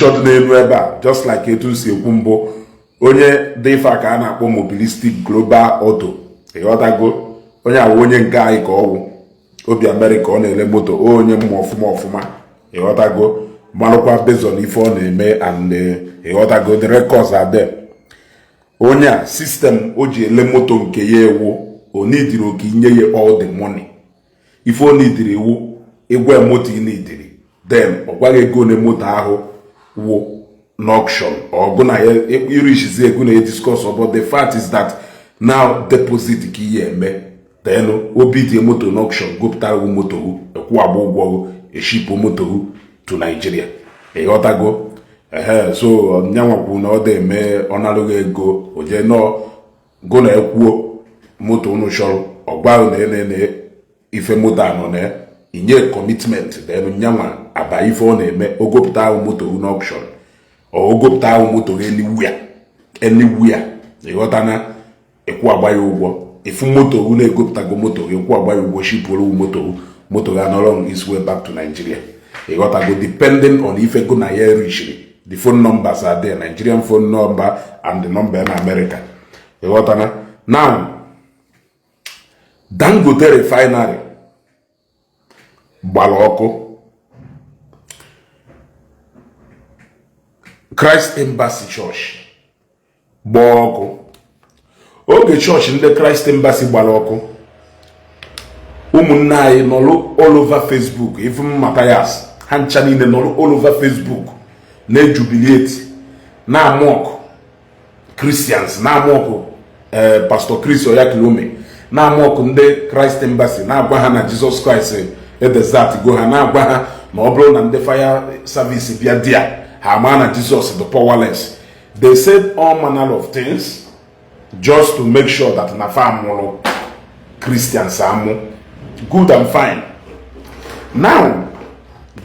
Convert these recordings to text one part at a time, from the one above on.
Picture dị n'elu ebe a, just like etu si ekwu mbụ, onye dị ife a ka a na-akpọ Mobilistic Global Auto. Ịghọtago? Onye awụ onye nke anyị ka ọwụ obi Amerịka, ọ na-ele moto, onye mma ọfụma ọfụma. Ịghọtago? Marụkwa based on ife ọ na-eme and ịghọtago, the records are there. Onye a, system o ji ele moto nke ya ewu, o nidiri oke inye ya all the money. Ife o nidiri iwu ịgwa moto ị nidiri, then ọ gwaghị ego one moto ahụ wụ n'auction, ọgụ na ya irichizi ego na discuss. But the fact is that now deposit ka ihe eme, then obi dị moto n'auction, gopụtara gị moto, ekwu agba ụgwọ, eshipụ moto to Nigeria. Ịghọtago? Ehe, so nyanwakwu na ọ dị eme, ọ narụghị ego, o jee nọọ go na ekwuo moto unu chọrọ, ọ gwaghị na enene ife moto anọ na inye commitment, then nyanwa aba ife ọ na-eme, ogopụta ahụ moto n'auction, ogopụta ahụ moto anywhere anywhere. Ịghọtana? Ịkwụ agba ya ụgwọ, ifu moto na-egopụtago moto, ịkwụ agba ya ụgwọ, shipụrụ moto, moto ga nọrọ its way back to Nigeria. Ịghọtago? Depending on ife go na ya richiri. The phone numbers are there, Nigerian phone number and the number in America. Ịghọtana? Now, Dangote Refinery gbara ọkụ, Christ Embassy Church gbaa ọkụ. Oge chọọchị ndị Christ Embassy gbara ọkụ, ụmụnne anyị nọrọ all over Facebook, even Matthias ha ncha niile nọrọ all over Facebook na-ejubilate, na-amock Christians, na-amock Pastor Chris Oyakhilome, na-amock ndị Christ Embassy, na-agwa ha na Jesus Christ edesert go ha, na-agwa ha na ọ bụrụ na ndị fire service bịa dia, ha ama na Jesus the powerless. They said all manner of things just to make sure that na fa mụrụ Christians amụ. Good and fine. Now,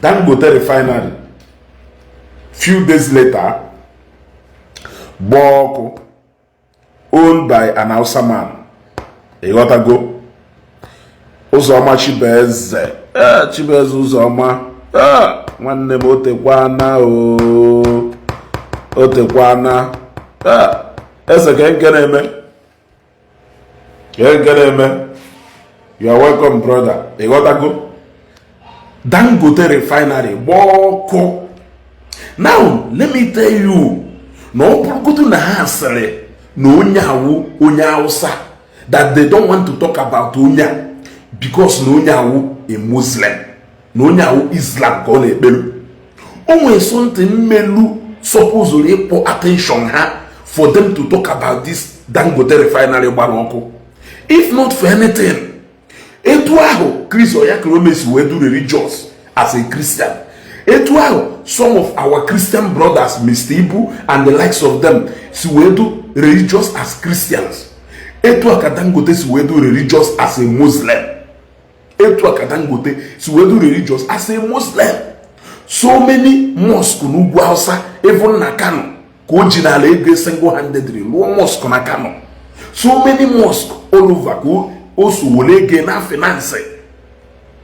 Dangote Refinery, few days later, gbaa ọkụ, owned by an Hausa man. Ịghọtago? Ụzọma Chibueze, ee, Chibueze Ụzọma, ee, nwanne m, otekwana o, otekwana. Ee, eze ka nke na-eme, ka nke na-eme. You are welcome, brother. Ịghọtago? Dangote Refinery gbaa ọkụ. Now let me tell you, na ọ bụrụgodu na ha asịrị na onye awụ onye Hausa, that they don't want to talk about onye a because na onye awụ a Muslim, na onye awụ Islam ka ọ na-ekpelu, o nwere something mmelu supposed ịkpọ attention ha for them to talk about this Dangote Refinery gbara ọkụ. If not for anything, etu ahụ Chris Oyakhilome si wee do religious as a Christian, etu ahụ some of our Christian brothers, Mr. Ibu and the likes of them, si wee do religious as Christians, etu a ka Dangote si wee do religious as a Muslim. Etu a ka Dangote si wee do religious as a Muslim. So many mosque n'ugwu Hausa, even na Kano, ka o ji n'ala ego single handedly lụọ mosque na Kano. So many mosque all over ka o so were ego na finance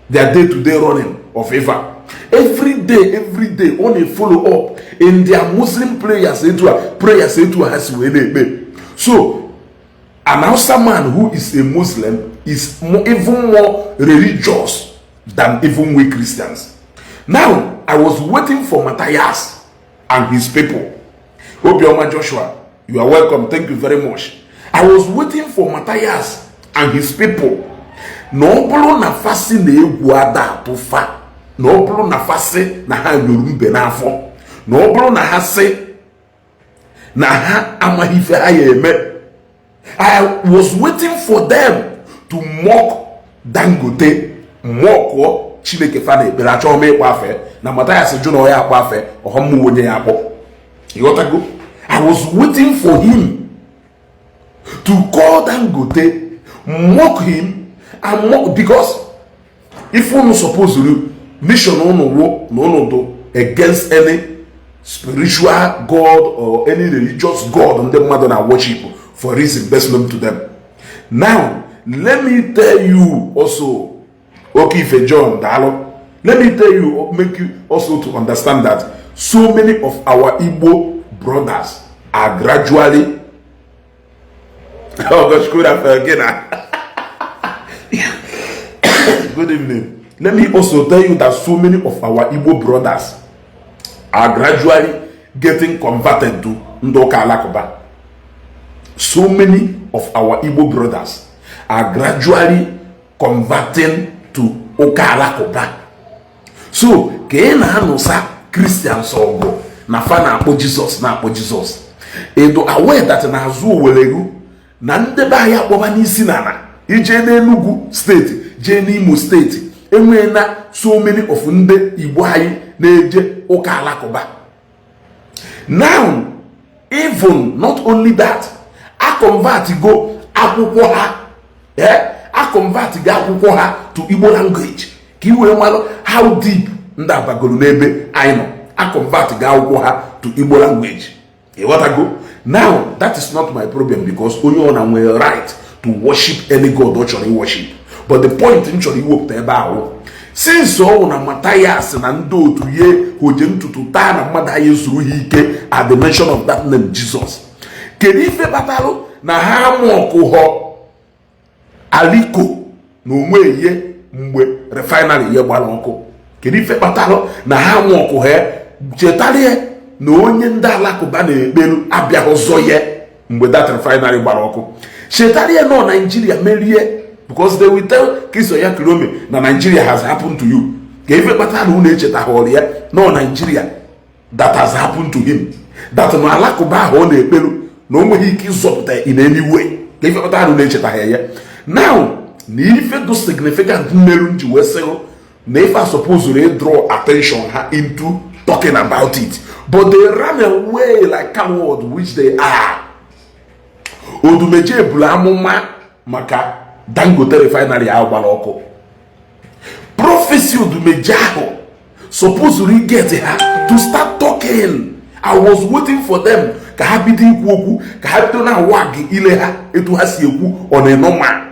their day to day running of ifa. Every day, every day, ọ na-follow up in their Muslim prayers. Etu a prayers, etu a ha si wee na-ekpe. So an Hausa man who is a Muslim is more, even more religious than even we Christians. Now, I was waiting for Matthias and his people. Obioma Joshua, you are welcome. Thank you very much. I was waiting for Matthias and his people. Na ọ bụrụ na fasi na egwu ada atụfa, na ọ bụrụ na fasi na ha nyoro mbe n'afọ, na ọ bụrụ na ha sị na ha amaghị ife ha ya eme, I was waiting for them to mock Dangote, mockụọ Chineke fa na ekpere. Achọghị m ịkpọ afe na Matthias jụ na ọ ya akpọ afe ọghọmmụọ onye ya akpọ. Ịghọtago? I was waiting for him to call Dangote, mock him and mock, because if unu suppose mission unu wo na unu do against any spiritual god or any religious god ndị mmadụ na worship for reason best known to them. Now let me tell you also, okay, Ife John, daalụ. Let me tell you, make you also to understand that so many of our Igbo brothers are gradually. Oh gosh, good afternoon. Good evening. Let me also tell you that so many of our Igbo brothers are gradually getting converted to ndị ụka Alakụba. So many of our Igbo brothers are gradually converting to ụka Alakụba. So ka ị na-anụsa Christians ọgụ na fa na-akpọ Jizọs, na-akpọ Jizọs, edo aware that na azụ Oweregu na ndebe anyị akpọba n'isi n'ala ije n'Enugu Steeti, jee n'Imo Steeti, enwee na so many of ndị Igbo anyị na-eje ụka Alakụba. Now, even not only that, a convert go akwụkwọ ha, a convert go akwụkwọ ha to Igbo language, ka i wee mara how deep ndị abagoro n'ebe anyị nọ. A convert go akwụkwọ ha to Igbo language, ịghọtago? Now, that is not my problem, because onye ọ na nwere right to worship any god ọ chọrọ worship. But the point m chọrọ iwepụta ebe ahụ, since ọ na Matthias na ndị otu ye hoje ntutu taa na mmadụ anyị zuru ha ike at the mention of that name Jesus, kedu ife kpatalụ na ha amụọkụ họ Aliko na onwe ihe mgbe refinery ihe gbara ọkụ? Kedu ife kpatalụ na ha amụọkụ ha chetara ya na onye ndị Alakụba na-ekpelu abịaghị ọzọ ya mgbe that refinery gbara ọkụ? Chetara ya nọ Naijiria merie, because they will tell Chris Oyakhilome na Nigeria has happened to you. Ka ife kpatara na unu echetaghọrọ ya nọ Nigeria that has happened to him, that na Alakụba ahụ ọ na-ekpelu na o nweghị ike ịzọpụta in any way? Ka ife kpatara na unu echetaghị ya now na ife do significant mmerụ nji wee sịrụ na ife a supposed to draw attention ha into talking about it, but they ran away like coward which they are. Odumeje buru amụma maka Dangote refinery ahụ gbara ọkụ. Prophecy Odumeje ahụ supposed get ha to start talking. I was waiting for them ka ha bido ikwu okwu, ka ha bido na wag ile ha etu ha si ekwu on a normal.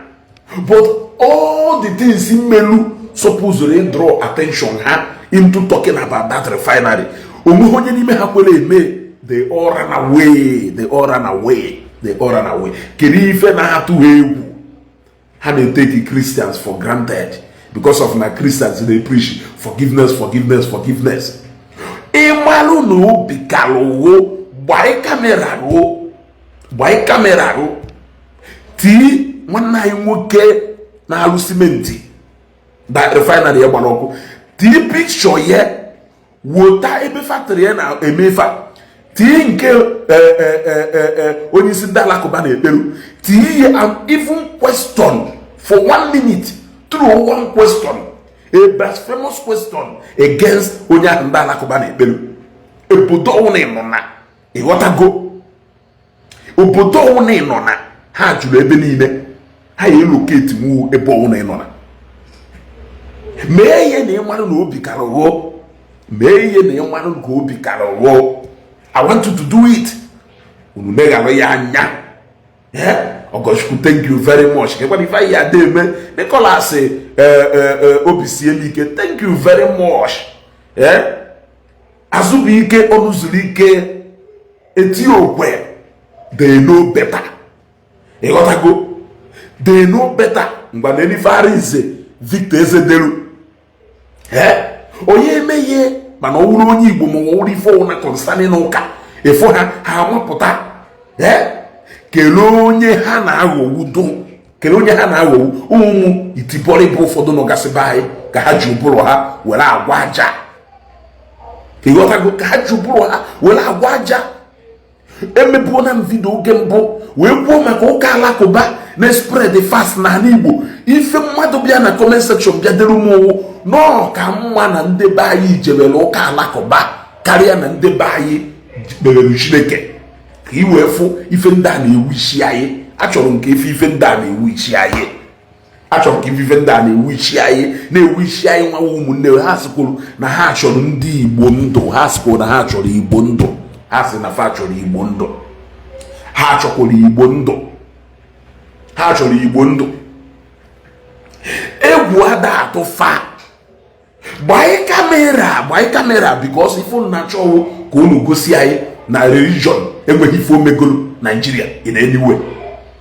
But all the things mmelu supposed draw attention ha into talking about that refinery, onweghị onye n'ime ha kwere eme. They all ran away, they all ran away, they all ran away. Kedu ife na-atụ ha egwu? Ha na-etake Christians for granted because of na Christians dey preach forgiveness, forgiveness, forgiveness. Ịmalụ na obi kalụwo, gbaa camera ruo, gbaa camera ruo, tii nwanne anyị nwoke na-alụ simenti da refinery ya gbara ọkụ, tii picture ya, wota ebe factory ya na-eme fa, tii nke onye isi ndị Alakụba na-ekperu, tii ihe, and even question for one minute, throw one question, a blasphemous question against onye ahụ ndị Alakụba na-ekperu. Obodo ọwụna ị nọ na, ịghọtago, obodo ọwụna ị nọ na, ha jụrụ ebe niile, ha ya elocate nwu ebe ọwụna ị nọ na. Mee ihe na ịmarụ na obi kara ghọọ. Mee ihe na ịmarụ ka obi kara ghọọ. I want you to do it. Unu megharụ ya anya. Ọgọchukwu, thank you very much. Kekwana ife anyị ada eme. Nicholas obi sie m ike, thank you very much. Azụbụike ọnụ zuru ike eti okwe. They know better, ịghọtago? They know better. Ngwa na elife Arinze Victor Ezedelu, onye emeghe, mana ọ wụrụ onye Igbo ma ọ wụrụ ife ọwụna concerning ụka efo ha, ha amapụta. Kelee onye ha na-aghọgbu do, kelee onye ha na-aghọgbu. Ụmụ itibọrịbụ ụfọdụ nọgasị be anyị ka ha ji ụbụrụ ha were agwa aja, ịghọtago? Ka ha ji ụbụrụ ha were agwa aja. Emebuona m video oge mbụ wee kwuo maka ụka Alakụba na spread fast n'ala Igbo. Ife mmadụ bịa na comment section bịa dere m owu nọọ ka mma na ndị be anyị jebere ụka Alakụba karịa na ndị be anyị kpere Chineke, ka ị wee fụ ife ndị a na-ewu isi anyị. Achọrọ m ka ife ife ndị a na-ewu isi anyị. Achọrọ ka ife ife ndị a na-ewu isi anyị, na-ewu isi anyị. Nwa ụmụnne ha sịkwuru na ha chọrọ ndị Igbo ndụ. Ha sịkwuru na ha chọrọ Igbo ndụ. Ha sị na fa chọrọ Igbo ndụ. Ha chọkwara Igbo ndụ. Ha chọrọ Igbo ndụ. Egwu ada atụ fa. Gbaa camera. Camera, gbanye camera, because ife unu na-achọwụ ka unu gosi anyị na religion enweghị ife omegolu Nigeria in any way.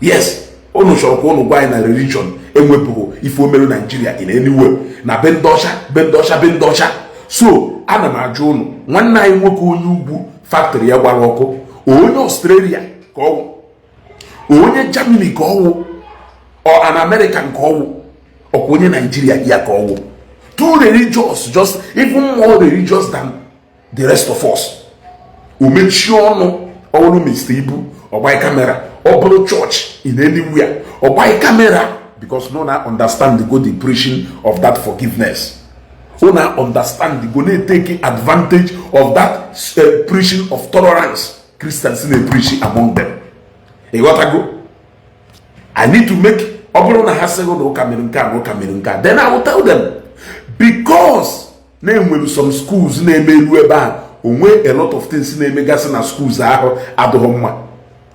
Yes, unu chọrọ ka unu gwa anyị na religion enwepụghị ife omelu Nigeria in any way na be ndị ọcha, be ndị ọcha, be ndị ọcha. So ana m ajụ unu, nwanne anyị nwoke onye ugwu factory ya gbara ọkụ, onye Australia ka ọwụ, onye Germany ka ọwụ, ọ an American ka ọwụ, ọkwa onye Nigeria ya ka ọwụ? Too religious, just even more religious than the rest of us. O mechie ọnụ. Ọwụrụ Mr. Ibu, ọgbanye camera. Ọ bụrụ chọọchị in anywhere, ọgbanye camera, because no na understand the go the preaching of that forgiveness. Una understand go na-take advantage of that preaching of tolerance Christians na-preach among them. Ịghọtago? I need to make, ọ bụrụ na ha sịghị na ụka mere nke a na ụka mere nke a, then I will tell them, because na-enwere some schools na-eme elu ebe ahụ, onwe a lot of things na-emegasị na schools ahụ adịghị mma.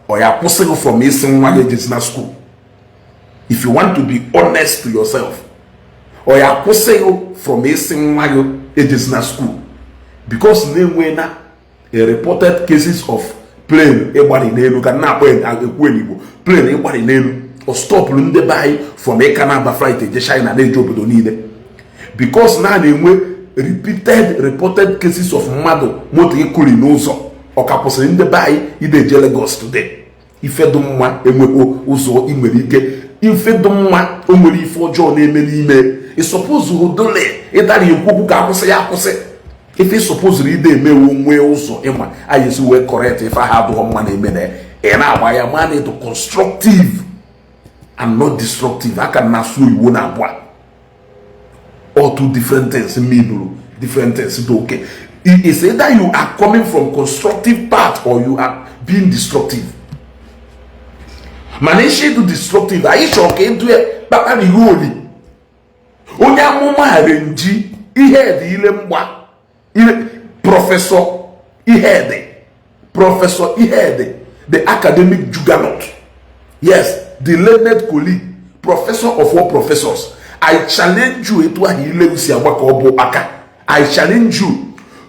Ọ ya kwụsịghị from isi nwa gị ejezi na school. If you want to be honest to yourself, ọ ya kwụsịghị from isi nwa gị ejezi na school because na-enwe na a reported cases of plane ịgbari n'elu, ka na-akpọ ekwu n'Igbo, plane ịgbari n'elu, ọ stopụrụ ndị be anyị from ịka na-aba flight eje China, na-eje obodo niile, because na na-enwe repeated reported cases of mmadụ moto ịkụri n'ụzọ. Ọ ka kwụsịrị ndị be anyị ide eje Lagos today? Ife dị mma enweghị ụzọ ị nwere ike, ife dị mma o nwere ife ọjọọ na-eme n'ime. Ịsọpụzụ dole ịdara ekwu okwu ka akwụsị ya akwụsị. Ife ịsọpụzụrụ ide emewo nwee ụzọ ịma anyị esi wee correct ife ahụ adụghọ mma na-eme na ị na-agba ya ma na ịdụ constructive and not destructive. Aka na-asụ oyibo na abụọ, all two different things mean different things. Dị okay. It's either you are coming from constructive part or you are being destructive. Mana isi ịdụ destructive, anyị chọrọ ka ịdụ ya kpakpara ihe oli. Onye amụma renji ihe dị ile mgba ile Professor Ihede, Professor Ihede, the academic juggernaut, yes, the learned colleague, professor of all professors, I challenge you. Etu ahụ ile si agba ka ọ bụ aka, I challenge you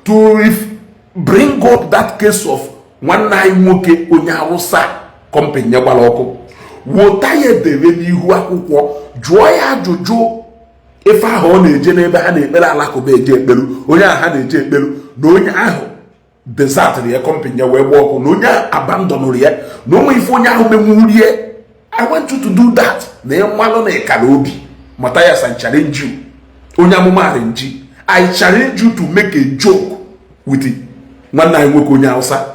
to if bring up that case of nwanne anyị nwoke onye Hausa company ya gbara ọkụ. Wota ya edebe n'ihu akwụkwọ, jụọ ya ajụjụ ife ahụ ọ na-eje n'ebe ha na-ekpere alakụba eje ekperu, onye ahụ ha na-eje ekperu, na onye ahụ desertịrị ya, company ya wee gbaa ọkụ, na onye ahụ abandonụrụ ya, na onwe ife onye ahụ menwurie. I want you to do that na ịmalụ na ịkara obi. Matthias, I challenge you. Onye amụma arenji, I challenge you to make a joke with nwanne anyị nwoke onye Hausa.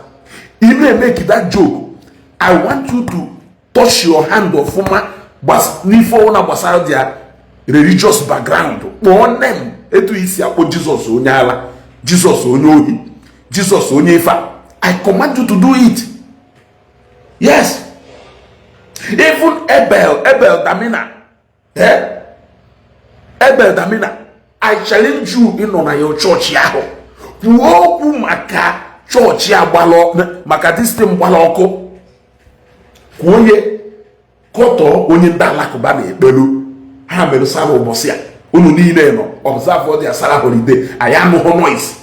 Ị na-emeke that joke, I want you to touch your hand ọfụma n'ife ọbụla gbasara their religious background. Kpọọ name etu isi akpọ Jizọs onye ala, Jizọs onye ohi, Jizọs onye ife. I command you to do it. Yes, even Abel, Abel Damina, eh? Abel Damina, I challenge you. Ịnọ na your chọọchị ahụ kwuo okwu maka chọọchị agbala, maka this thing gbara ọkụ. Kwuo onye kọtọọ onye ndị alakụba na-ekpelu ha mere sara ụbọchị a. Unu niile nọ observe their Salah holiday. Anyị anụghị noise.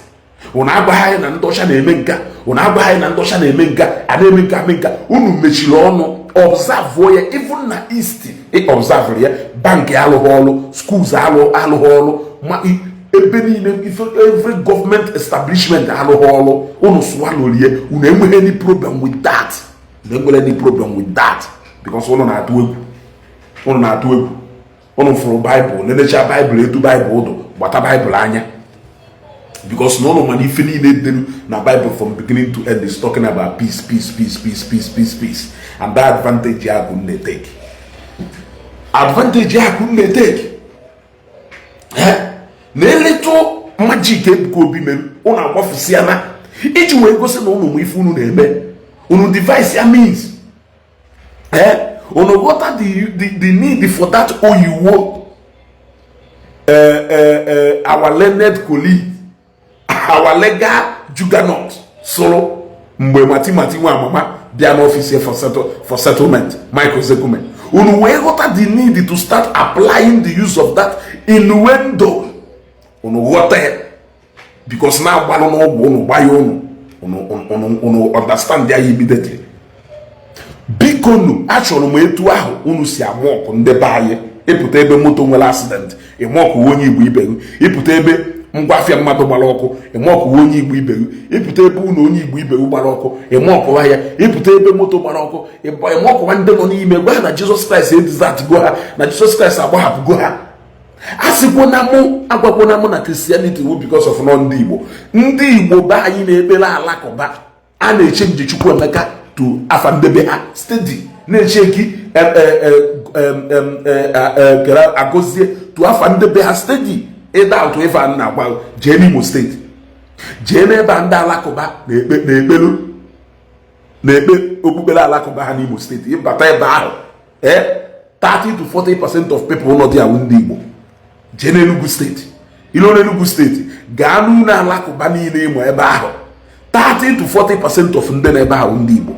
Unu agwaghị anyị na ndị ọcha na-eme nka, unu agwaghị anyị na ndị ọcha na-eme nka a na-eme nka eme nka. Unu mechiri ọnụ observe ya. Even na east ị observe ya, bank alụghị ọrụ, schools alụghị ọrụ, ma ebe niile ife, every government establishment alụghị ọrụ. Unu swallow rie. Unu enweghị any problem with that. Unu enwere any problem with that because unu na-atụ egwu, unu na-atụ egwu. Unu fụrụ Baịbụl, nenecha Baịbụl, etu Baịbụl dụ, gbata Baịbụl anya, because na ụnụ mana ife niile delu na Bible from beginning to end is talking about peace, peace, peace, peace, peace, peace, peace. And that advantage ya ka unu na-etake, advantage ya ka unu na-etake na eletụ magic Ebuka Obi mere. Unu agbafusịana iji wee gosi na unu nwe ife unu na-eme. Unu devise ya means unu ghọta the need for that oyiwo. Our learned colleague, our legal juggernaut, sụrụ mgbe mati mati nwa amama bịa n'ọfịs ya for settlement, Michael Zekume, unu wee ghọta the need to start applying the use of that innuendo. Unu ghọta ya. Because na-agbalụ n'ọgwụ ụnụ gba ya ụnụ ụnụ understand ya immediately. Biko nu, achọrọ m etu ahụ unu si amock ndị be anyị. Ịpụta ebe moto nwere accident, ịmock onye Igbo ibe gị. Ịpụta ebe ngwaafịa mmadụ gbara ọkụ, ịmock onye Igbo ibe gị. Ịpụta ebe ụlọ onye Igbo ibe gị gbara ọkụ, ịmockwa ya. Ịpụta ebe moto gbara ọkụ, ịmockwa ndị nọ n'ime, gwa ha na Jizọs Kraịst edizatgo ha, na Jizọs Kraịst agbahapụgo ha. A sịkwo na mụ agwakwo na mụ na Christianity wu because of nọ ndị Igbo. Ndị Igbo be anyị na-ekpere Alakụba a na-eche nje Chukwuemeka to afa ndebe ha steady, na-eche eki kere agọzie to afa ndebe ha steady. Ịda ụtụ ife a na-agwa, jee n'Imo Steeti, jee n'ebe a ndị Alakụba na-ekpe, na-ekpelu, na-ekpe okpukpere Alakụba ha n'Imo Steeti. Ịbata ebe ahụ, ee, 30 to 40% of people nọ dị awụ ndị Igbo. Jee n'Enugu Steeti, ilu n'Enugu Steeti, gaa n'ụlọ Alakụba niile ịmụ ebe ahụ, 30 to 40% of ndị na ebe ahụ ndị Igbo.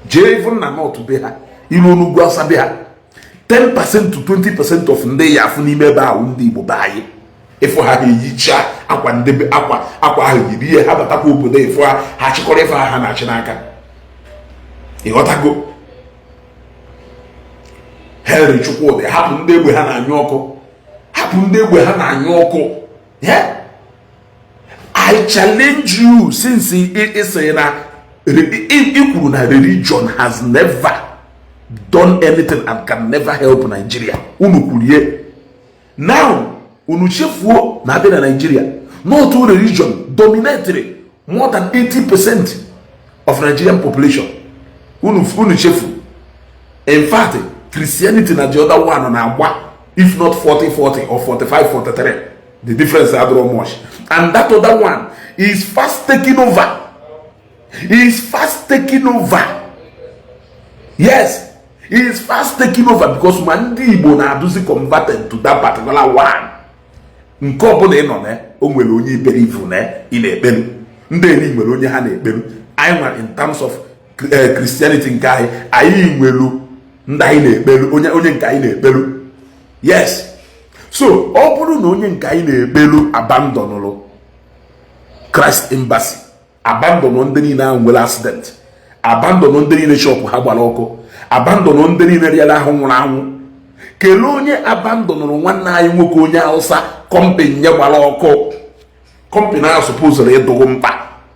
Jee even na North be ha, ilu n'ugwu Awụsa be ha, 10% to 20% of ndị ya afụ n'ime ebe ahụ ndị Igbo be anyị. Ịfụ ha, ha eyicha akwa ndebe akwa akwa ahụ yiri ihe ha batakwa obodo. Ịfụ ha, ha chịkọrọ ife ha ha na-achị n'aka. Ịghọtago? Henry Chukwudị, hapụ ndị egbe ha na-anyụ ọkụ, hapụ ndị egbe ha na-anyụ ọkụ. Yeah? I challenge you, since ị sị na ị kwuru na religion has never done anything and can never help Nigeria. Unu kwurie now, unu chefuo na abịa na Nigeria, not religion dominated more than 80% of Nigerian population. Unu chefu. In fact, Christianity na the other one na-agba, if not 40-40 or 45-43, the difference adịrọ much. And that other one is fast taking over, is fast taking over. Yes, is fast taking over, because ma ndị Igbo na-adụzi converted to that particular one. Nke ọbụla ị nọ na o nwere onye iberivu na ị na-ekpelu, ndị eni nwere onye ha na-ekpelu. Anyị nwere, in terms of Christianity nke anyị, anyị nwere ndị anyị na-ekpelu, onye onye nke anyị na-ekpelu. Yes, so ọ bụrụ na onye nke anyị na-ekpelu abandonụrụ Christ Embassy, abandon ndị niile ahụ nwere accident, abandon ndị niile shop ha gbara ọkụ, abandon ndị niile rịara ahụ nwụrụ anwụ, kelee onye abandonụrụ nwanne anyị nwoke onye Hausa, company ya gbara ọkụ. Company ahụ supposed ịdụghị mkpa,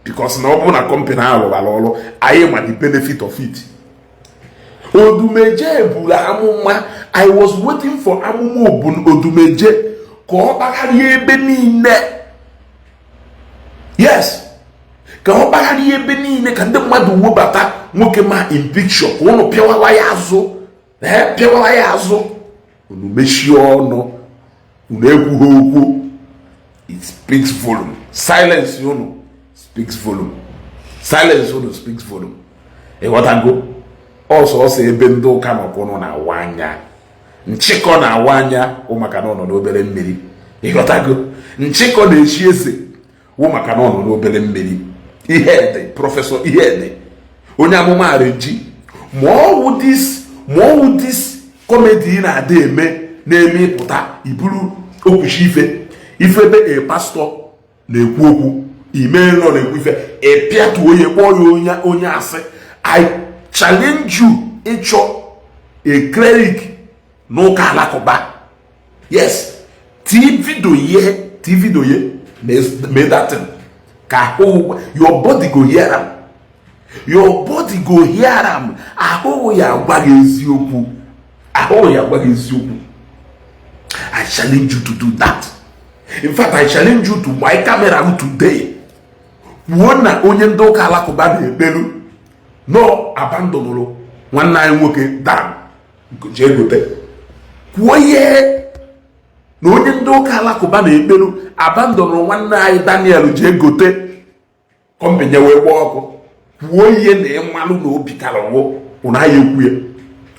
because na ọ bụrụ na company ahụ rụbara ọrụ, anyị ma the benefit of it. Odumeje buru amụma. I was waiting for amụma Odumeje ka ọ kpagharịa ebe niile. Yes, ka ọ kpagharịa ebe niile, ka ndị mmadụ webata nwoke ma in picture, ka ụnụ pịawawa ya azụ, ee, pịawawa ya azụ. Unu mechie ọnụ, unu ekwughị okwu. It speaks volume. Silence unu speaks volume. Silence unu speaks volume. Ịghọtago? Ọsọ ọsọ ebe ndị ụka nọkwa, ụnụ na-awa anya nchịkọ, na-awa anya wụ maka na ọ nọ n'obere mmiri. Ịghọtago? Nchịkọ na-echi eze wụ maka na ọ nọ n'obere mmiri. Ihe dị, Professor, ihe dị onye amụma areji, ma ọwụ this, ma ọwụ this comedy ị na-ada eme, na-eme ịpụta iburu okwuchi ife ife ebe a pastor na-ekwu okwu, ime nọ na-ekwu ife, ịpịatuo onye kpọọ ya onye asị. I challenge you ịchọ a cleric n'ụka Alakụba. Yes, tii video ye, tii video ye mee that thing, ka ahụ your body go hear am, your body go hear am. Ahụ ya agwa gị eziokwu, ahụ ya agwa gị eziokwu. I challenge you to do that. In fact, I challenge you to buy camera today, kwuo na onye ndị ụka Alakụba na-ekpelu no abandonụrụ nwanne anyị nwoke Dan jee gote. Kwuo ihe na onye ndị ụka Alakụba na-ekpelu abandonụrụ nwanne anyị Daniel jee gote company wee gbaa ọkụ. Kwuo ihe na ịmalụ na obi karịwụ ụnụ anyị ekwu ya.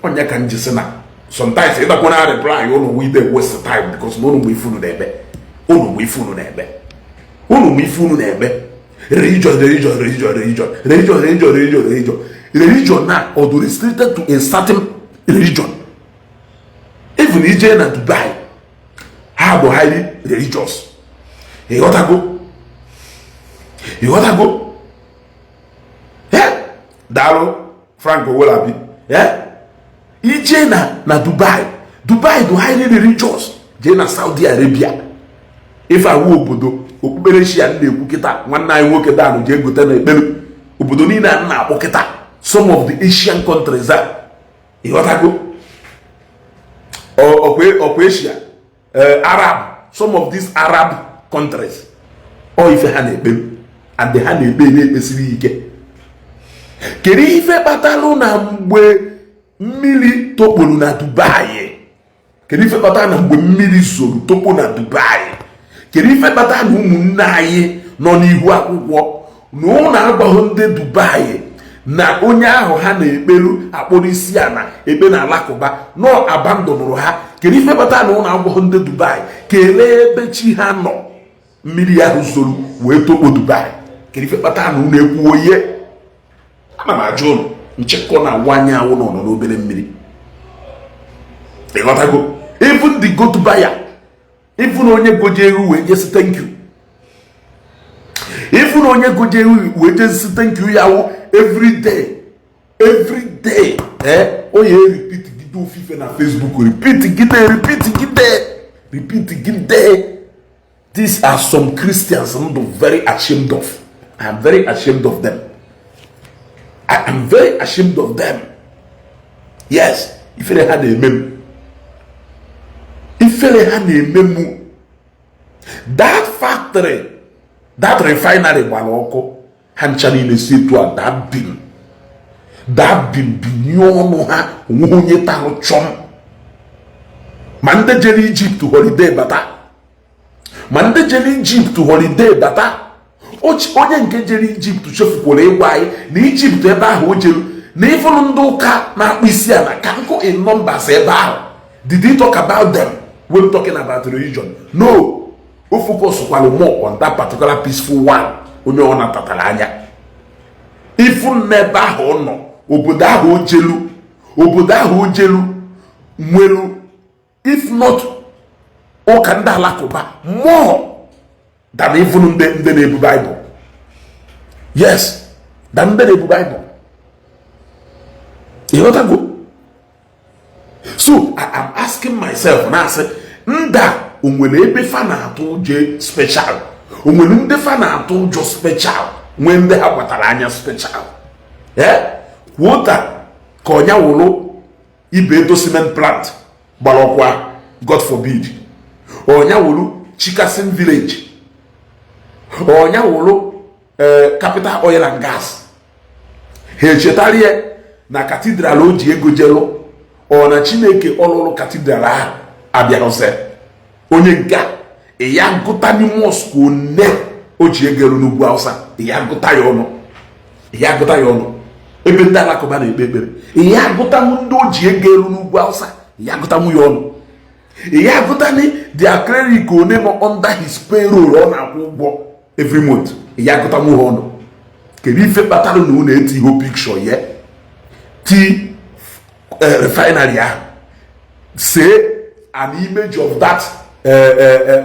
Onye ka m ji sị na sometimes ịdakwa na reply ụnụ we dey waste time, because na ụnụ mgbe ife unu na-eme, ụnụ mgbe ife unu na-eme, ụnụ mgbe ife unu na-eme religion, religion, religion, religion, religion, religion, religion, religion, religion na ọ dị restricted to a certain religion. Even ije na Dubai, ha bụ highly religious. Ịghọtago? Ịghọtago? Daalụ, Frank Owolabi. Ije na Dubai, Dubai dị highly religious. Jee na Saudi Arabia, ife awụ obodo okpukperechi a na-ekwu kịta. Nwanne anyị nwoke danụ jee gote na ekpere obodo niile a na-akpọ kịta, some of the Asian countries a. Ịghọtago? Ọkwa Asia, Arab, some of these Arab countries, ọ ife ha na-ekpe and ha na-ekpe na-ekpesiri ike. Kedu ife kpatalụ na mgbe mmiri tokporo na Dubai? Kedu ife kpatara na mgbe mmiri zoro tokpo na Dubai? Kedu ife kpatara na ụmụnne anyị nọ n'ihu akwụkwọ na ụlọ agbaghị ndị Dubai na onye ahụ ha na-ekpelu akpọrọ isi ala ekpe na alakụba nọ abandonụrụ ha? Kedu ife kpatara na ụlọ agbaghị ndị Dubai kelee ebe chi ha nọ mmiri ahụ zoro wee tokpo Dubai? Kedu ife kpatara na ụlọ ekwuo ihe? Ana m ajụ ụnụ. Nchekọ na awanye awụ nọ n'obere mmiri. Ịghọtago? Even the goat buyer, even onye goje ewu wee jesi thank you, even onye goje ewu wee jesi thank you ya wụ every day, every day, onye repeat gide ofufe na Facebook, repeat gide, repeat gide, repeat gide. These are some Christians I'm very ashamed of. I am very ashamed of them. I am very ashamed of them. Yes, ifere ha na-eme m, ifere ha na-eme m. That factory, that refinery gbara ọkụ, ha ncha niile si etu a daa bim, daa bim, binye ọnụ ha. Onweghị onye tarụ chọm, ma ndị jere Egypt holiday bata, ma ndị jere Egypt holiday bata. Onye nke jere Egypt chefukwara ịgwa anyị na Egypt ebe ahụ o jere na ịfụrụ ndị ụka na-akpụ isi ala ka nkụ in numbers ebe ahụ. Did he talk about them when talking about religion? No. O focus kwara more on that particular peaceful one onye ọ natatara anya ifu n'ebe ahụ ọ nọ. Obodo ahụ o jelu, obodo ahụ o jelu nwelu, if not ụka ndị alakụba, more than even ndị na-ebu Bible. Yes, than ndị na-ebu Bible. Ịghọtago? So I am asking myself, na-asị nda o nwere ebe fa na-atụ ụjọ special, o nwere ndị fa na-atụ ụjọ special, nwee ndị ha gbatara anya special. Ee, kwuo ta ka ọnya wụrụ Ibeto cement plant gbara ọkwa, God forbid, ọnya wụrụ Chikason village, ọnya wụrụ Capital Oil and Gas, ha echetarie na cathedral o ji ego jelu ọ na Chineke ọlụlụ cathedral ahụ abịarụsị onye nke a. Ya gụta mosque one o ji ego elu n'ugwu Awụsa, ya gụta ya ọnụ, ya gụta ya ọnụ ebe ndị alakụba na-ekpe ekpere. Ya agụtanwu ndị o ji ego elu n'ugwu Awụsa, ya agụtanwu ya ọnụ. Ya agụtani their cleric one nọ under his payroll ọ na-akwụ ụgwọ every month, ya agụtanwu ha ọnụ. Kedu ife kpatara na unu eti ihe picture ya ti refinery ahụ, see an image of that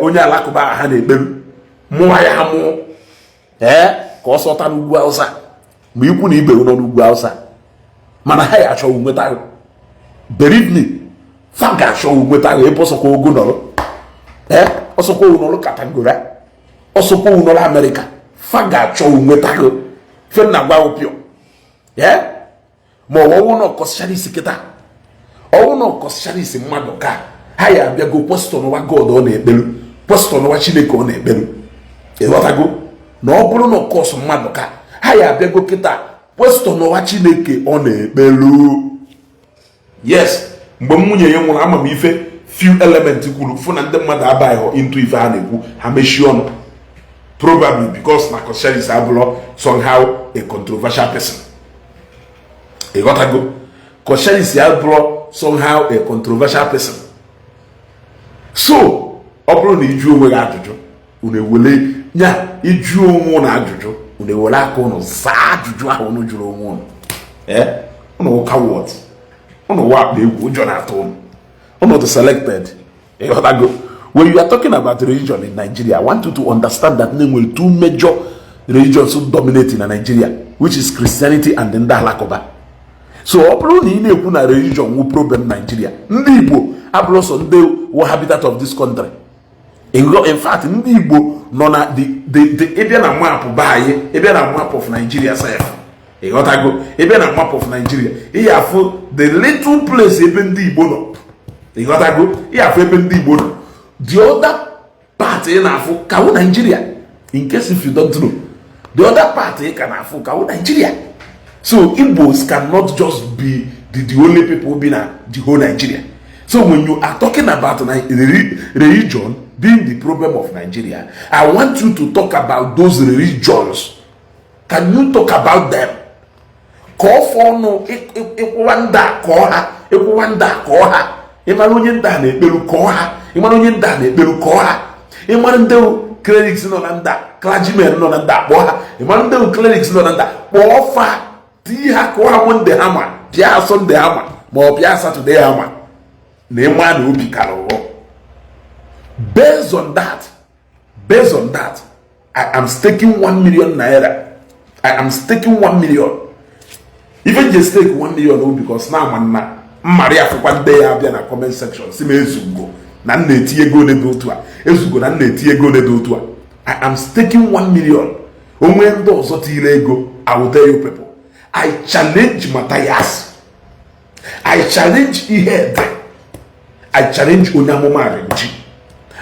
onye alakụba ha na-ekperu, mụọ ya mụọ ee ka ọ sọta n'ugwu Awụsa, ma ikwu na ibe nọ n'ugwu Awụsa? Mana ha ya achọghị nweta. Believe me, fa ga-achọ nweta ebe ọsọkwa ogo nọrọ. Ee, ọsọkwa ogo nọrọ Katangora, ọsọkwa ogo nọrọ Amerịka, fa ga-achọ nweta gị. Fe na gwa ụpịọ ee, ma ọ ọwụ na ọkọsịchara isi kịta, ọwụ na ọkọsịchara isi mmadụ ka ha ya abịago questionwa God ọ na-ekperu, questionwa Chineke ọ na-ekperu. Ịghọtago? Na ọ bụrụ na ọkọsụ mmadụ ka ha ya abịago kịta questionwa Chineke ọ na-ekperu. Yes, mgbe nwunye ya nwụrụ, ama m ife few element kwuru fụ na ndị mmadụ abaghị into ife ha na-ekwu, ha mechie ọnụ, probably because na Coscharis abụrụ somehow a controversial person. Ịghọtago? Coscharis abụrụ somehow a controversial person. So ọ bụrụ na ịjụ onwe gị ajụjụ, unu ewele nya ịjụ onwe unu ajụjụ, unu ewere aka unu zaa ajụjụ ahụ unu jụrụ onwe unu. Ee, unu coward, unu wakpo egwu, ụjọ na-atụ unu, unu dị selected. Ịghọtago? When you are talking about religion in Nigeria, I want you to understand that there were two major Religions dominate na Nigeria, which is Christianity and ndị Alakụba. So ọ bụrụ na ị na-ekwu na religion wu problem Nigeria, ndị Igbo abụrụ sọ ndị wụ habitat of this country. In fact, ndị Igbo nọ na the ịbịa na map be anyị, ịbịa na map of Nigeria sef, ịghọtago? Ịbịa na map of Nigeria, ị afụ the little place ebe ndị Igbo nọ, ịghọtago? Ị afụ ebe ndị Igbo nọ. The other part ị na-afụ kawu Nigeria. In case if you don't know, the other part ị ka na-afụ kawu Nigeria. So Igbos cannot just be the only people bi na the whole Nigeria. So when you are talking about religion being the problem of Nigeria, I want you to talk about those religions. Can you talk about them? Ka ọ fọ ọnụ ịkwụwa ndị a, kọọ ha. Ịkwụwa ndị a, kọọ ha. Ịmara onye ndị a na-ekperu, kọọ ha. Ịmara onye ndị a na-ekperu, kọọ ha. Ịmara ndị clerics nọ na ndị a, clergymen nọ na ndị a, kpọọ ha. Ịmara ndị clerics nọ na ndị a, kpọọ fa, tii ha, kụọ ha Monday ha ma pịa ha, Sunday ha ma ọ pịa Saturday ha ma na ịma na obi kara ụghọ. Based on that, I am staking ₦1 million. I am staking 1 million. Even just stake 1 million o, because na ama nna mmarị afụkwa ndị ya abịa na comment section si m ezugo na m na-eti ego ole dị otu a, ezugo na m na-eti ego ole dị otu a. I am staking 1 million. Onwe ndị ọzọ tiri ego, I will tell you people, I challenge Matthias, I challenge Ihede, I challenge onye amụma Arinji,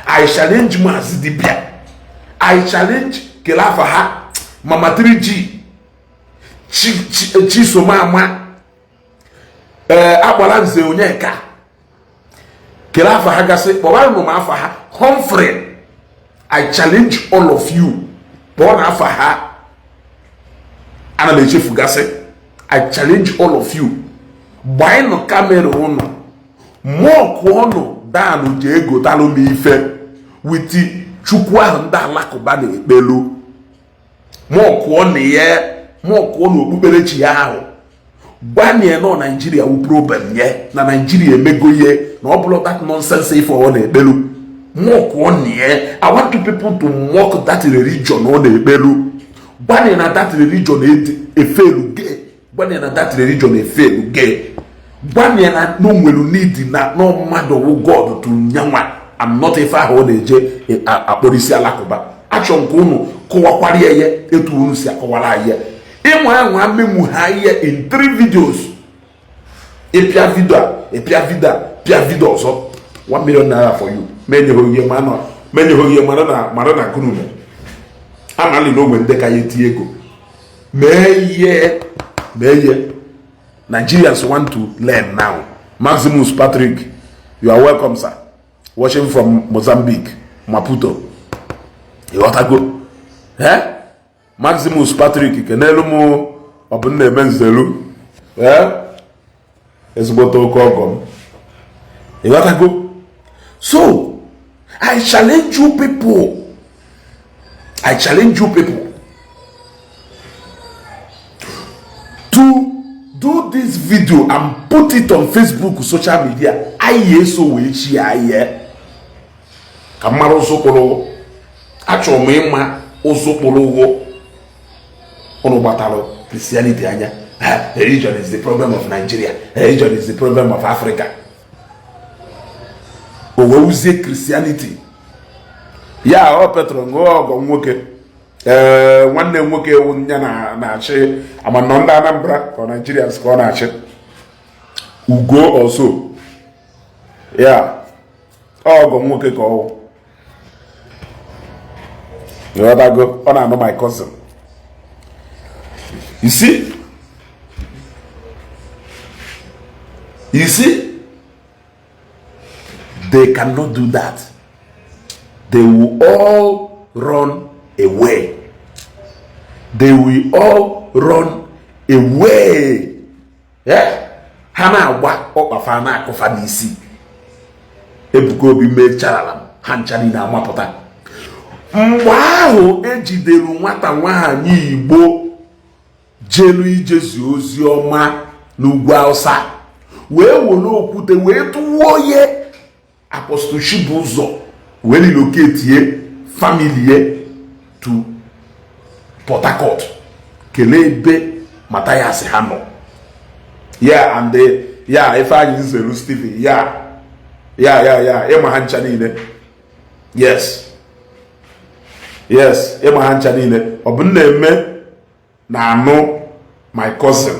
I challenge Maazị Dibia, I challenge kele afa ha, Mama 3G, Chisomama, ee, Agbara Nze Onyeka, kele afa ha gasị, kpọwara m afa ha, Humphrey. I challenge all of you, kpọọ na afa ha ana m echefugasị. I challenge all of you, gbanyụnụ camera ụnụ, mọkụ ọnụ danụ, jee gotalụ m ife with Chukwu ahụ ndị Alakụba na-ekpelu, mọkụọ na ya, mọkụọ na okpukperechi ya ahụ, gbanye nọ Naijiria wu problem nye na Naijiria emego ihe na ọ bụrụ that nonsense ife ọ na-ekpelu. Mọkụọ na ya. I want you people to mock that religion ọ na-ekpelu. Gbanye na that religion efelu ge, gbanye na that religion efelu ge, gbanye na no nwere need na no mmadụ wụ God to nyanwa. I'm not ife ahụ ọ na-eje akpọrọ isi Alakụba. Achọ nke unu kụwakwara ya ihe etu unu si akọwara ya. Ịnwa anwa menwu ha ihe in three videos. Ịpịa video a, ịpịa video a, pịa video ọzọ, ₦1 million for you. Menyeghị ihe ma menyeghị ihe mara na mara na gụnụ mere amali na ogbe ndị ka ya eti ego mee ihe, mee ihe. Nigerians want to learn now. Maximus Patrick, you are welcome, sir. Watching from Mozambique, Maputo. Ịghọtago? Eh, Maximus Patrick, kenelu m. Ọ bụ nna eme nzelu, eh, ezigbote oke ọgọ m. Ịghọtago? So I challenge you people, I challenge you people to do this video and put it on Facebook, social media. Anyị eso wee chi anyị ka mara ụzọ kpụrụ ụgwọ. Achọrọ m ịma ụzọ kpụrụ ụgwọ ụnụ gbatara Christianity anya. Religion is the problem of Nigeria, religion is the problem of Africa. O wee wuzie Christianity ya. Ọ Petro ṅụọ ọgọ nwoke, ee, nwanne m nwoke ewu ya na-achị amanọ ndị Anambra ka ọ Nigerians ka ọ na-achị ugo ọsọ ya. Ọgọ nwoke ka ọwụ, ịghọtago? Ọ na-anụ my cousin. You see, you see, they cannot do that. They will all run away. They will all run away. Yeah? Ha na-agba ọkpafa na-akụfa n'isi. Ebuka Obi mecharala ha ncha niile amapụta. Mgbe ahụ ejidere nwata nwaanyị Igbo jelu ijezi ozi ọma n'ugwu Awụsa, wee were okwute wee tụwuo ye, Apostle Chibụzọ wee relocate family to Port Harcourt, kelee ebe Mathias ha nọ ya and ya Ifeanyị Nzeru Stephen ya ịma ha ncha niile. Yes, ịma ha ncha niile. Ọ bụ na-eme na anụ my cousin,